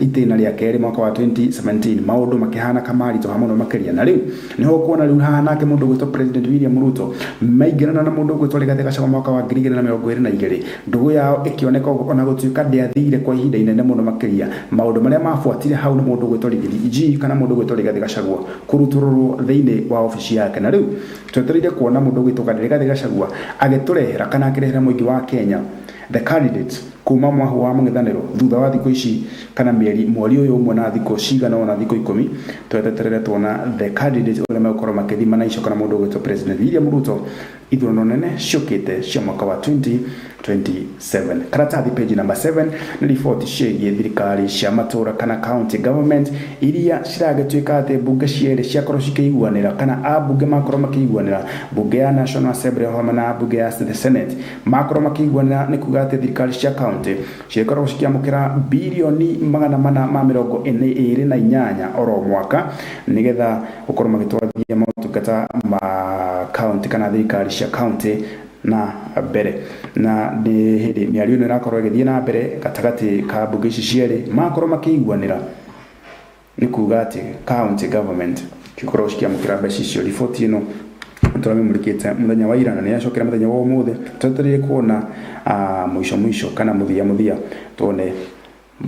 itĩna rĩa kerĩ, mwaka wa 2017, maũndũ makĩhana kamaritũha mũno makĩria. Na rĩu nĩho ũkuona rĩu haha nake mũndũ ũgwĩtwo President William Ruto maingĩrana na mũndũ ũgwĩtwo Rigathĩ Gachagua mwaka wa 2022. Ndũgũ yao ĩkĩoneka ũguo, ona gũtuĩka ndĩathire kwa ihinda inene mũno makĩria. Maũndũ marĩa mabuatire hau nĩ mũndũ ũgwĩtwo Riggy G kana mũndũ ũgwĩtwo Rigathĩ Gachagua kũrutũrũrwo thĩinĩ wa obici yake. Na rĩu twetereire kuona mũndũ ũgwĩtwo Rigathĩ Gachagua agĩtũrehera kana akĩrehera mũingĩ wa Kenya the candidate kuma mwahu wa mũng'ethanĩro thutha wa thikũ ici kana mĩeri, mweri ũyũ ũmwe na thikũ cigana ũna, thikũ 10. Tweteterere tuona the candidate ũrĩa megũkorwo makĩthima na icio kana mũndũ ũgwĩtwo President William Ruto ithurano nene ciũkĩte cia mwaka wa 2027. Karatathi page number 7 nĩ riboti ciĩgiĩ thirikari cia matũra kana county government iria ciragĩtuĩka atĩ mbunge cierĩ ciakorwo cikĩiguanĩra kana ambunge makorwo makĩiguanĩra, mbunge ya National Assembly hamwe na mbunge ya the Senate makorwo makĩiguanĩra, nĩ kuga atĩ thirikari cia county cikoragwo cikĩamũkĩra 428 bilioni oro mwaka, nĩgetha gũkorwo magĩtwarithia motungata ma county kana thirikari cia county na mbere. Na nĩ hĩndĩ mĩario ĩno ĩrakorwo ĩgĩthiĩ na mbere gatagatĩ ka mbunge ici cierĩ, makorwo makĩiguanĩra, nĩ kuga atĩ county government cikoragwo cikĩamũkĩra mbeca icio. Riboti ĩno tũramĩmũrĩkĩte mũthenya wa ira na nĩ yacokera mũthenya wa ũmũthĩ. Twetereire kuona mũico mũico kana mũthia mũthia, tuone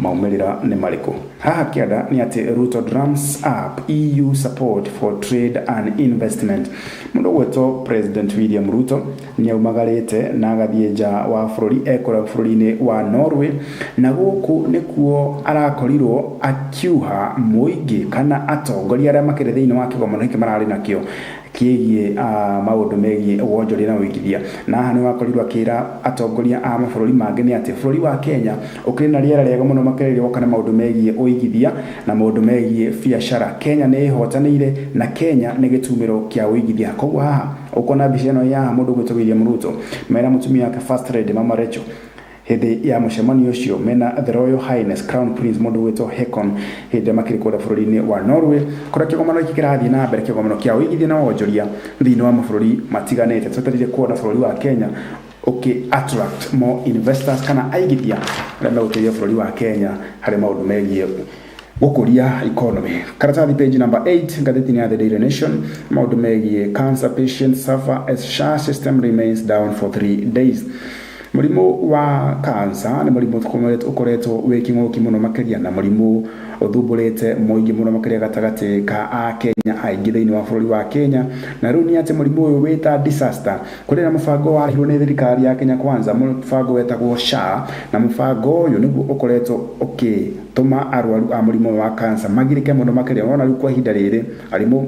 maumĩrĩra nĩ marĩkũ. Haha kĩanda nĩ atĩ Ruto drums up EU support for trade and investment. Mũndũ ũgwĩtwo President William Ruto nĩ aumagarĩte na agathiĩ nja wa bũrũri, ekũrĩa bũrũri-inĩ wa Norway, na gũkũ nĩkuo arakorirwo akiuha mũingĩ kana atongoria arĩa makĩrĩ thĩinĩ wa kĩgomano gĩkĩ mararĩ nakĩo kĩgiĩ maũndũ megiĩ wonjoria na ũigithia. Na haha nĩ wakorirwo akĩra atongoria a mabũrũri mangĩ nĩ atĩ bũrũri wa Kenya ũkĩrĩ na rĩera rĩega mũno makĩria woka na maũndũ megiĩ ũigithia na maũndũ megiĩ biacara. Kenya nĩ ĩhotanĩire na Kenya nĩ gĩtumĩro kĩa ũigithia. Koguo haha ũkona mbica ĩno ya mũndũ ũgwĩtwo William Ruto mena mũtumia wake, First Lady Mama Rachel, hĩndĩ ya mũcemanio ũcio mena The Royal Highness Crown Prince mũndũ ũgwĩtwo Haakon, hĩndĩ ĩrĩa makĩrĩ kũrĩa bũrũri-inĩ wa Norway, kũrĩa kĩgomano gĩkĩ kĩrathiĩ na mbere, kĩgomano kĩa ũigithia na wonjoria thĩinĩ wa mabũrũri matiganĩte. Twetereire kuona bũrũri wa Kenya ũkĩ attract more investors kana aigithia arĩa megũteithia bũrũri wa Kenya harĩ maũndũ megiĩ gũkũria economy. Karatathi page number 8, ngathĩti-inĩ ya The Daily Nation, maũndũ megiĩ cancer patients suffer as SHA system remains down for 3 days. Mũrimũ wa cancer nĩ mũrimũ ũkoretwo wĩ kĩng'ũki mũno makĩria na mũrimũ ũthumbũrĩte mũingĩ mũno makĩria gatagatĩ ka akenya aingĩ thĩinĩ wa bũrũri wa Kenya. Na rĩu nĩ atĩ mũrimũ ũyũ wĩta disaster. Kũrĩ na mũbango warehirwo nĩ thirikari ya Kenya Kwanza, mũbango wetagwo SHA, na mũbango ũyũ nĩguo ũkoretwo ũkĩtũma arwaru a mũrimũ ũyũ wa cancer magirĩke mũno makĩria. Wona rĩu kwa ihinda rĩrĩ arimũ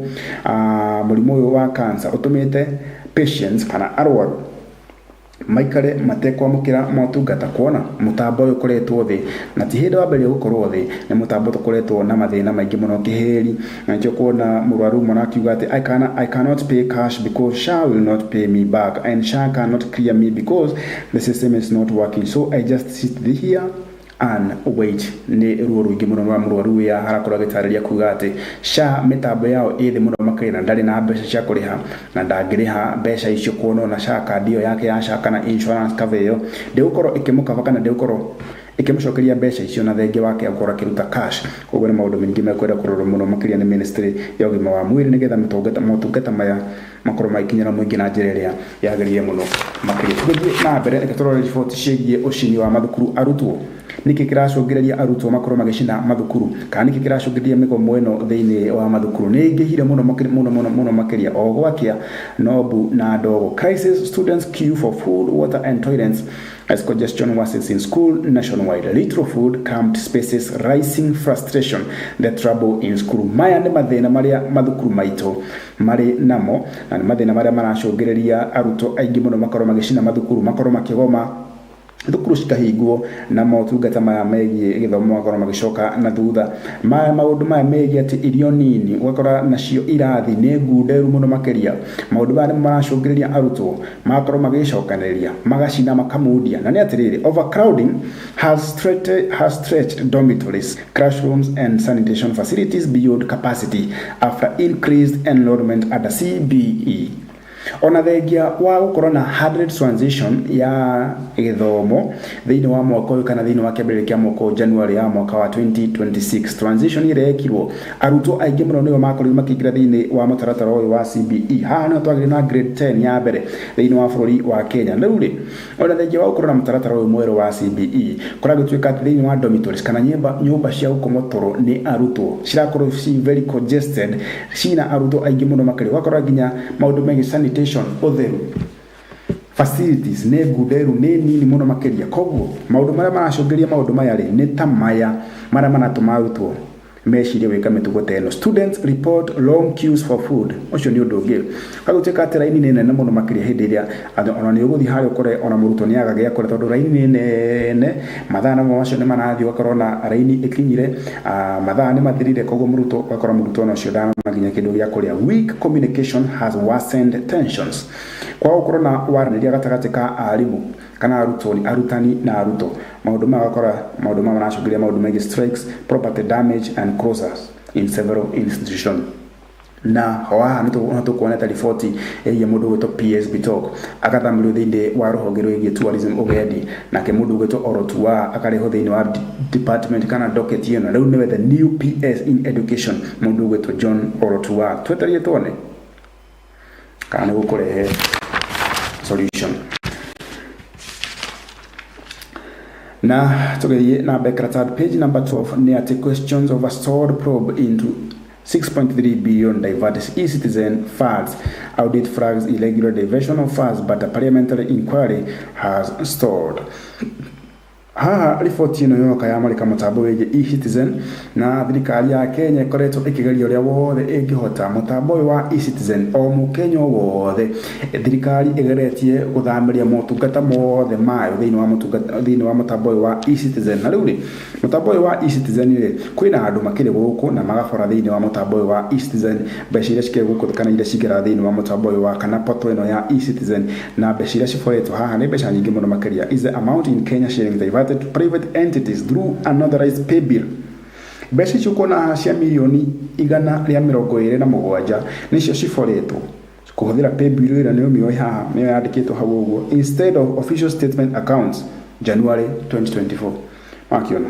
mũrimũ ũyũ wa cancer ũtũmĩte patients kana arwaru maikare matekwamũkĩra motungata, kuona mũtambo ũyũ ũkoretwo thĩ. Na ti hĩndĩ wambĩrĩria gũkorwo thĩ, nĩ mũtambo ũkoretwo na mathĩna maingĩ mũno kĩhĩri. Na nĩkĩo kuona mũrwaru ũmwe akiuga atĩ I cannot pay cash because SHA will not pay me back and SHA cannot clear me because the system is not working, so I just sit here and wait. Nĩ ruo rũingĩ mũno rwa mũrwaru ũyũ arakorwo agĩtarĩria kuga atĩ SHA mĩtambo yao ĩ thĩ mũno makĩria na ndarĩ na mbeca cia kũrĩha na ndangĩrĩha mbeca icio, kuona ona SHA kandi ĩyo yake ya SHA kana insurance cover ĩyo ndĩgũkorwo ĩkĩmũkaba kana ndĩgũkorwo ĩkĩmũcokeria mbeca icio, na thengia wake gũkorwo akĩruta cash. Koguo nĩ maũndũ maingĩ mekwenda kũrorwo mũno makĩria nĩ ministry ya ũgima wa mwĩrĩ, nĩgetha motungata maya makorwo magĩkinyĩra mũingĩ na njĩra ĩrĩa yagĩrĩire mũno makĩria. Tũgĩthiĩ na mbere, reke tũrore riboti ciĩgiĩ ũcini wa mathukuru. Arutwo, nĩkĩ kĩracũngĩrĩria arutwo makorwo magĩcina mathukuru, kana nĩkĩ kĩracũngĩrĩria mĩgomo ĩno thĩinĩ wa mathukuru? Nĩ ĩingĩhire mũno mũno mũno mũno makĩria o gwakĩa nobu na ndogo. Crisis: students queue for food, water and toilets as congestion worsens in school nationwide. Little food, cramped spaces, rising frustration, the trouble in school. Maya nĩ mathĩna marĩa mathukuru maitũ marĩ namo, na nĩ mathĩna marĩa maracũngĩrĩria arutwo aingĩ mũno makorwo magĩcina mathukuru, makorwo makĩgoma. Thukuru cikahingwo na motungata maya megiĩ gĩthomo magakorwo magĩcoka na thutha. Maya maũndũ maya megiĩ atĩ irio nini, ũgakora nacio irathi nĩ ngunderu mũno makĩria. Maũndũ maya nĩmo maracũngĩrĩria arutwo magakorwo magĩcokanĩrĩria, magacina, makamundia. Na nĩ atĩrĩrĩ, overcrowding has stretched dormitories, classrooms and sanitation facilities beyond capacity after increased enrollment under CBE. Ona thengia wa gũkorwo na hard transition ya gĩthomo thĩinĩ wa mwaka ũyũ kana thĩinĩ wa kĩambĩrĩria kĩa mwaka ũyũ, January ya mwaka wa 2026, transition ĩrĩa yekirwo, arutwo aingĩ mũno nĩo makorirwo makĩingĩra thĩinĩ wa mũtaratara ũyũ wa CBE. Haha nĩho twagĩire na grade 10 ya mbere thĩinĩ wa bũrũri wa Kenya. Rĩu rĩ, ona thengia wa gũkorwo na mũtaratara ũyũ mwerũ wa CBE, kũragĩtuĩka atĩ thĩinĩ wa dormitories kana nyũmba cia gũkomwo toro nĩ arutwo cirakorwo ci very congested, cina arutwo aingĩ mũno makĩria. Ũgakora nginya maũndũ megiĩ sanitation, ũtheru, facilities nĩ ngunderu, nĩ nini mũno makĩria. Koguo maũndũ marĩa maracũngĩrĩria maũndũ maya rĩ, nĩ ta maya marĩa maratũma arutwo mecirie gwĩka mĩtugo ta ĩno. Students report long queues for food. Ũcio nĩ ũndũ ũngĩ. Gagũtuĩka atĩ raini nĩ nene mũno makĩria hĩndĩ ĩrĩa ona nĩ ũgũthiĩ harĩa ũkore ona mũrutwo nĩ aga gĩa kũrĩa tondũ raini nĩ nene. Mathaa namo macio nĩ marathiĩ, ũgakora ona raini ĩkinyire, mathaa nĩ mathirire, koguo mũrutwo ũgakora mũrutwo ona ũcio ndanona nginya kĩndũ gĩa kũrĩa. Weak communication has worsened tensions. Kwaga gũkorwo na waranĩria gatagatĩ ka arimũ kana arutwo, arutani na arutwo, maũndũ maya ũgakora maũndũ maya maracũngĩrĩria maũndũ megiĩ strikes, property damage and closures in several institutions. Na ho haha nĩ tũkuonete riboti ĩgiĩ mũndũ ũgwĩtwo PS Bitok agathamĩrio thĩinĩ wa rũhonge rwĩgiĩ tourism, ũgendi, nake mũndũ ũgwĩtwo Orotua akarehwo thĩinĩ wa department kana docket ĩno. Rĩu nĩwe the new PS in education, mũndũ ũgwĩtwo John Orotua. Twetereire tuone kana nĩ gũkũrehe solution. Na tũgĩthiĩ na mbere, third page number 12 nĩ atĩ questions of a stalled probe into 6.3 billion diverted e-citizen funds. Audit flags irregular diversion of funds, but a parliamentary inquiry has stalled. Haha riboti ĩno yoka yamarĩka mũtambo wĩgiĩ e-citizen, na thirikari ya Kenya ĩkoretwo ĩkĩgeria ũrĩa wothe ĩngĩhota mũtambo ũyũ wa e-citizen, o mũkenya o wothe, thirikari ĩgeretie gũthamĩria motungata mothe mayo thĩinĩ wa motungata, thĩinĩ wa mũtambo ũyũ wa e-citizen. Na rĩu rĩ, mũtambo ũyũ wa e-citizen rĩ, kwĩna andũ makĩrĩ gũkũ na magabora thĩinĩ wa mũtambo ũyũ wa e-citizen mbeca iria cikĩrĩ gũkũ kana iria cingĩraga thĩinĩ wa mũtambo ũyũ wa kana portal ĩno ya e-citizen. Na mbeca iria ciboretwo haha nĩ mbeca nyingĩ mũno makĩria. Is the amount in Kenya shillings diverted to private entities through unauthorized pay bill. Mbeca icio ũkuona haha cia mirioni 127 nĩcio ciboretwo kũhũthĩra pay bill ĩrĩa nĩ ũmĩoĩ haha, nĩyo yandĩkĩtwo hau ũguo, instead of official statement accounts, January 2024. Wakiona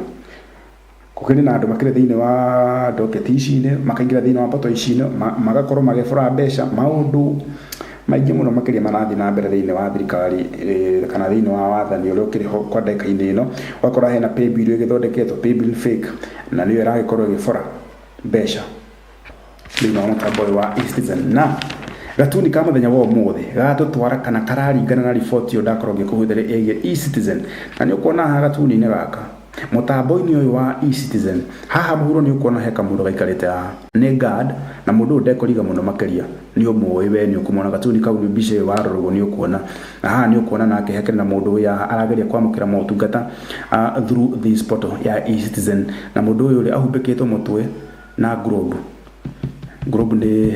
gũkĩrĩ na andũ makĩrĩ thĩinĩ wa docket ici-inĩ, makaingĩra thĩinĩ wa portal ici-inĩ, magakorwo magĩbora mbeca. Maũndũ maingĩ mũno makĩria marathiĩ na mbere thĩinĩ wa thirikari kana thĩinĩ wa wathani ũrĩa ũkĩrĩ ho kwa ndagĩka-inĩ ĩno. Ũgakora hena pay bill ĩgĩthondeketwo, pay bill fake, na nĩyo ĩragĩkorwo ĩgĩbora mbeca thĩinĩ wa mũtambo ũyũ wa e-citizen. Na gatuni ka mũthenya wa ũmũthĩ gatũtwara kana kararingana na riboti ĩyo ndakorwo ngĩkũhũthĩra ĩgiĩ e-citizen. Na nĩ ũkuona haha gatuni-inĩ gaka, mũtambo-inĩ ũyũ wa e-citizen, haha mũhuro nĩ ũkuona he kamũndũ gaikarĩte haha, nĩ guard, na mũndũ ũyũ ndekũriga mũno makĩria, nĩ ũmũĩ we, nĩ ũkũmona gatuni kau, nĩ mbica ĩyo warora ũguo nĩ ũkuona. Na haha nĩ ũkuona nake hakĩrĩ na mũndũ ũyũ haha arageria kwamũkĩra motungata through this portal ya e-citizen. Na mũndũ ũyũ rĩ, ahumbĩkĩtwo mũtwe na globe. Globe nĩ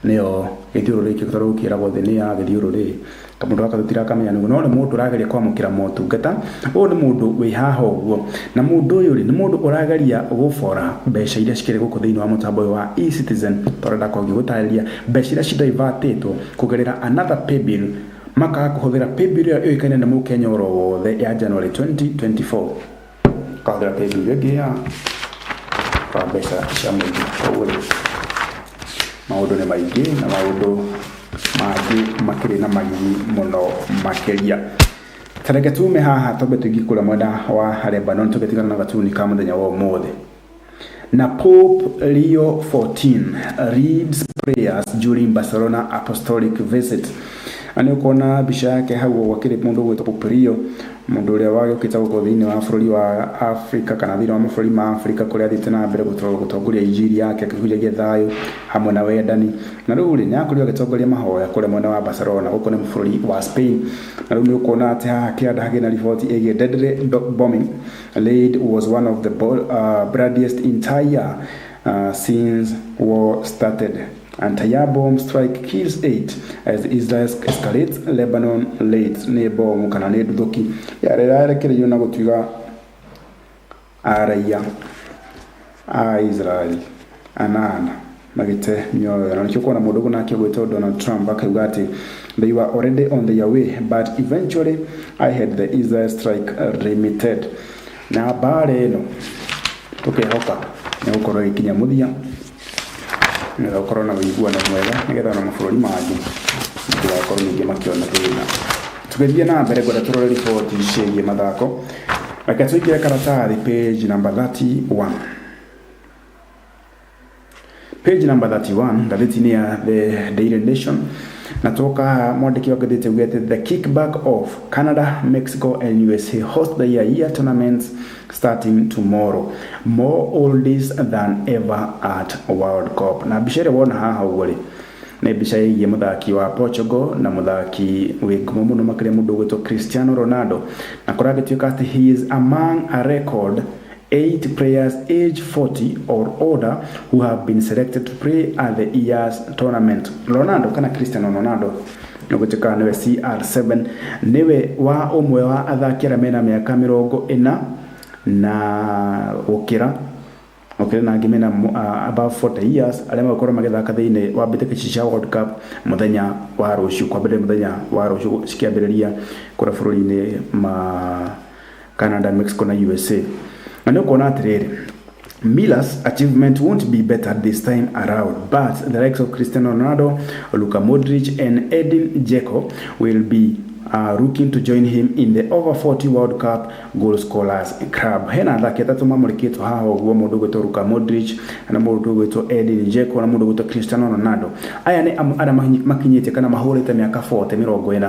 nĩyo gĩthiũrũrĩ gĩkĩ tondũ kĩragwo thĩ nĩ ya gĩthiũrũrĩ. Kamũndũ gaka tũtirakamenya nĩguo, no nĩ mũndũ ũrageria kwamũkĩra motungata. Ũyũ nĩ mũndũ wĩ haha ũguo, na mũndũ ũyũ rĩ, nĩ mũndũ ũrageria gũbora mbeca iria cikĩrĩ gũkũ thĩinĩ wa mũtambo ũyũ wa e-citizen, tondũ ndakorwo ngĩgũtarĩria mbeca iria cidivertĩtwo kũgerera another pay bill, makaga kũhũthĩra pay bill ĩrĩa yũĩkaine nĩ mũkenya oro wothe ya January 2024, kahũthĩra pay bill ĩngĩ ya kwa mbeca cia mũingĩ. Koguo rĩ, maũndũ nĩ maingĩ na maũndũ mangĩ makĩrĩ na magigi mũno makĩria. Tareke tume haha twambe tũingĩ kũrĩa mwena wa Lebanon, tũgĩtigana na gatuni ka mũthenya wa ũmũthĩ. Na Pope Leo 14 leads prayers during Barcelona apostolic visit. Na nĩ ũkuona mbica yake hau ũguo akĩrĩ mũndũ ũgwĩtwo Pompeo, mũndũ ũrĩa wagĩũkĩte gũkũ thĩinĩ wa bũrũri wa Afrika kana thĩinĩ wa mabũrũri ma Afrika kũrĩa athiĩte na mbere gũtongoria injiri yake akĩhunjagia thayũ hamwe na wendani. Na rĩu rĩ, nĩ akorirwo agĩtongoria mahoya kũrĩa mwena wa Barcelona, gũkũ nĩ bũrũri wa Spain. Na rĩu nĩ ũkuona atĩ haha kĩanda hakĩrĩ na riboti ĩgiĩ deadly bombing raid was one of the bloodiest entire since war started. Entire bomb strike kills 8 as Israel escalates Lebanon raids. Nĩ bomu kana nĩ nduthũki yarĩ ĩrarekereirio na gũtuiga araiya a Israel anana magĩte mĩoyo. Na nĩkĩo kuona mũndũ ũguo nake ũgwĩtwo Donald Trump akauga atĩ they were already on their way, but eventually I had the Israel strike limited. Na mbara ĩno tũkehoka nĩ gũkorwo ĩgĩkinya mũthia nĩgetha gũkorwo na ũiguano mwega, nĩgetha ona mabũrũri mangĩ matigakorwo ningĩ makĩona thĩna. Tũgĩthiĩ na mbere, ngwenda tũrore riboti ciĩgiĩ mathako. Reke tũingĩre karatathi page number 31. Page number 31 ngathĩti-inĩ ya The Daily Nation, na twoka haha mwandĩki wa ngathĩti augĩte the kickback of Canada, Mexico and USA host the year tournaments starting tomorrow, more oldies than ever at World Cup. Na mbica ĩrĩa wona haha ũguo rĩ, nĩ mbica ĩgiĩ mũthaki wa Portugal na mũthaki wĩ ngumo mũno makĩria, mũndũ ũgwĩtwo Cristiano Ronaldo, na kũragĩtuĩka atĩ he is among a record 8 players age 40 or older who have been selected to play at the year's tournament. Ronaldo kana Cristiano Ronaldo nĩgũtuĩka nĩwe CR7, nĩwe wa ũmwe wa athaki arĩa mena mĩaka 40 na gũkĩra gũkĩra na angĩ mena above 40 years arĩa megũkorwo magĩthaka thĩinĩ wa mbĩtĩka ici cia World Cup mũthenya wa rũciũ, kwambĩrĩria mũthenya wa rũciũ cikĩambĩrĩria kũrĩa bũrũri-inĩ ma Canada, Mexico na USA. Na nĩ ũkuona atĩrĩrĩ, Miller's achievement won't be better this time around, but the likes of Cristiano Ronaldo, Luka Modric and Edin Dzeko will be looking to join him in the over 40 World Cup goal scorers club. Hena athaki atatũ mamũrĩkĩtwo haha ũguo, mũndũ ũgwĩtwo Luka Modric na mũndũ ũgwĩtwo Edin Dzeko na mũndũ ũgwĩtwo Cristiano Ronaldo. Aya nĩ amwe arĩa makinyĩtie kana mahũrĩte mĩaka 40, 40,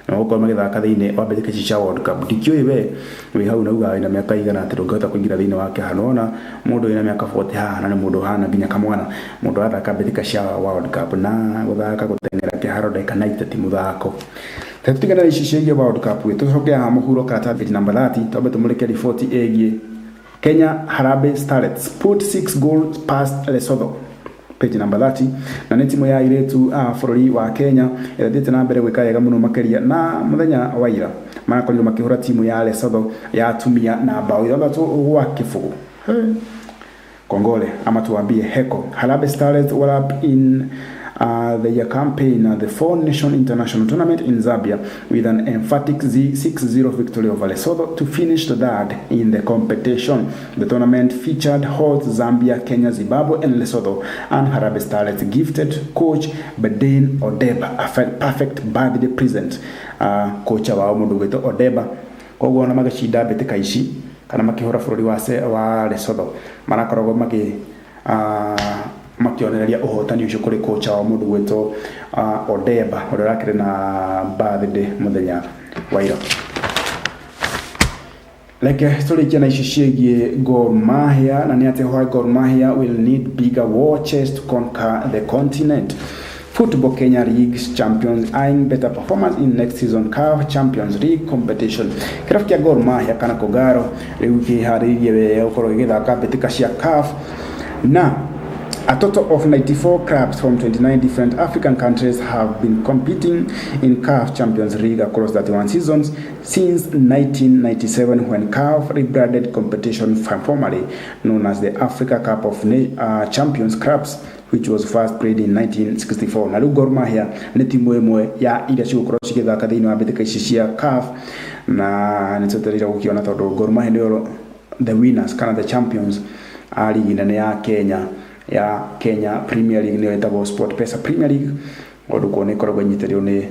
na gũkorwo magĩthaka thĩinĩ wa mbĩtĩka ici cia World Cup. Ndikĩũĩ we wĩ hau na uga wĩna mĩaka igana atĩ ndũngĩhota kũingĩra thĩinĩ wa kĩharo. Wona mũndũ wĩna mĩaka 40 haha na nĩ mũndũ ũhana nginya kamwana, mũndũ arathaka mbĩtĩka cia World Cup na gũthaka gũteng'era kĩharo ndagĩka 90 ti mũthako. Tũtigane na ici ciĩgiĩ World Cup, tũcoke haha mũhuro karatathi namba 30, twambe tũmũrĩke riboti ĩgiĩ Kenya Harambee Starlets put 6 goals past Lesotho, page number 30. Na nĩ timu ya airĩtu a bũrũri wa Kenya ĩrĩa ĩthiĩte na mbere gwĩka wega mũno makĩria, na mũthenya wa ira marakorirwo makĩhũra timu ya Lesotho ya atumia na bao 6-0. Kongole ama tuambie heko. Harambee Starlets were up in their campaign at the Four Nation International Tournament in Zambia with an emphatic 6-0 victory over Lesotho to finish third in the competition. The tournament featured hosts Zambia, Kenya, Zimbabwe and Lesotho, and Harambee Starlets gifted coach Bedin Odeba a perfect birthday present. Kocha wao mũndũ gwĩtwo Odeba, koguo ona magĩcinda mbĩtĩka ici kana makĩhũra bũrũri wa Lesotho, marakoragwo makĩonereria ũhotani ũcio kũrĩ kocha wa mũndũ gwĩtwo Odeba, ũrĩa ũrakĩrĩ na birthday mũthenya wa ira. Reke tũrĩkie na ici ciĩgiĩ Gor Mahia, na nĩ atĩ why Gor Mahia will need bigger war chest to conquer the continent. Football Kenya League champions eyeing better performance in next season CAF Champions League competition. Kĩrabu kĩa Gor Mahia kana Kogaro rĩu kĩharĩirie wega gũkorwo gĩgĩthaka mbĩtĩka cia CAF, na a total of 94 clubs from 29 different African countries have been competing in CAF Champions League across 31 seasons since 1997, when CAF rebranded competition formerly known as the Africa Cup of Champions Clubs, which was first played in 1964. Na rĩu Gor Mahia nĩ timu ĩmwe ya iria cigũkorwo cigĩthaka thĩinĩ wa mbĩtĩka ici cia CAF, na nĩ twetereire gũkĩona tondũ Gor Mahia nĩo the winners kana the champions a ligi nene ya Kenya, ya Kenya Premier League, nĩyo ĩtagwo Sport Pesa Premier League, ũndũ kuona ĩkoragwo ĩnyitĩrĩirwo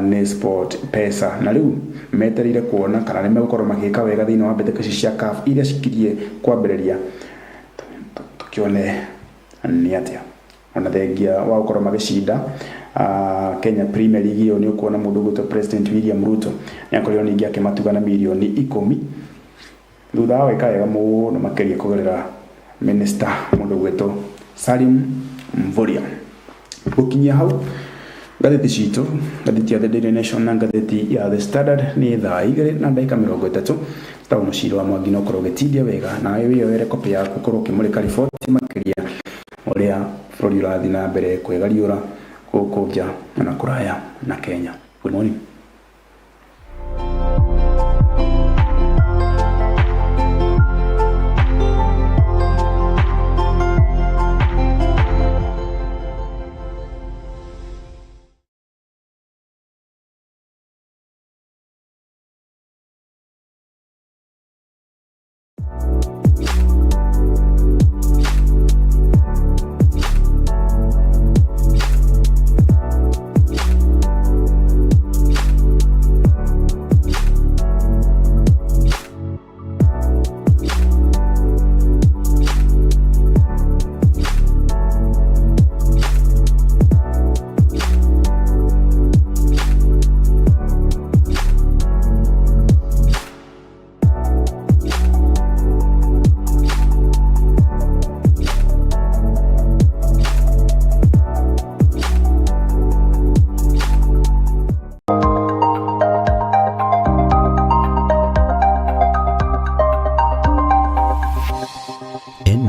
nĩ Sport Pesa, na rĩu metereire kuona kana nĩ megũkorwo magĩka wega thĩinĩ wa mbĩtĩka ici cia CAF iria cikirie kwambĩrĩria. Tũkĩone nĩ atĩa. Ona thengia wa gũkorwo magĩcinda Kenya Premier League ĩyo, nĩ ũkuona mũndũ ũgwĩtwo President William Ruto nĩ akorirwo ningĩ akĩmatuga na mirioni 10 thutha wa gwĩka wega mũno makĩria kũgerera minister mũndũ ũgwĩtwo Salim Mvurya. Gũkinyia hau ngathĩti citũ, ngathĩti ya The Daily Nation na ngathĩti ya The Standard, nĩ thaa 2 na ndagĩka 30. Tagwo Mũciri wa Mwangi, na ũkorwo ũgĩtindia wega nawe wĩyoere copy yaku, ũkorwo ũkĩmũrĩka riboti makĩria ũrĩa bũrũri ũrathiĩ na mbere kwĩgariũra gũkũ nja na kũraya na Kenya. Good morning.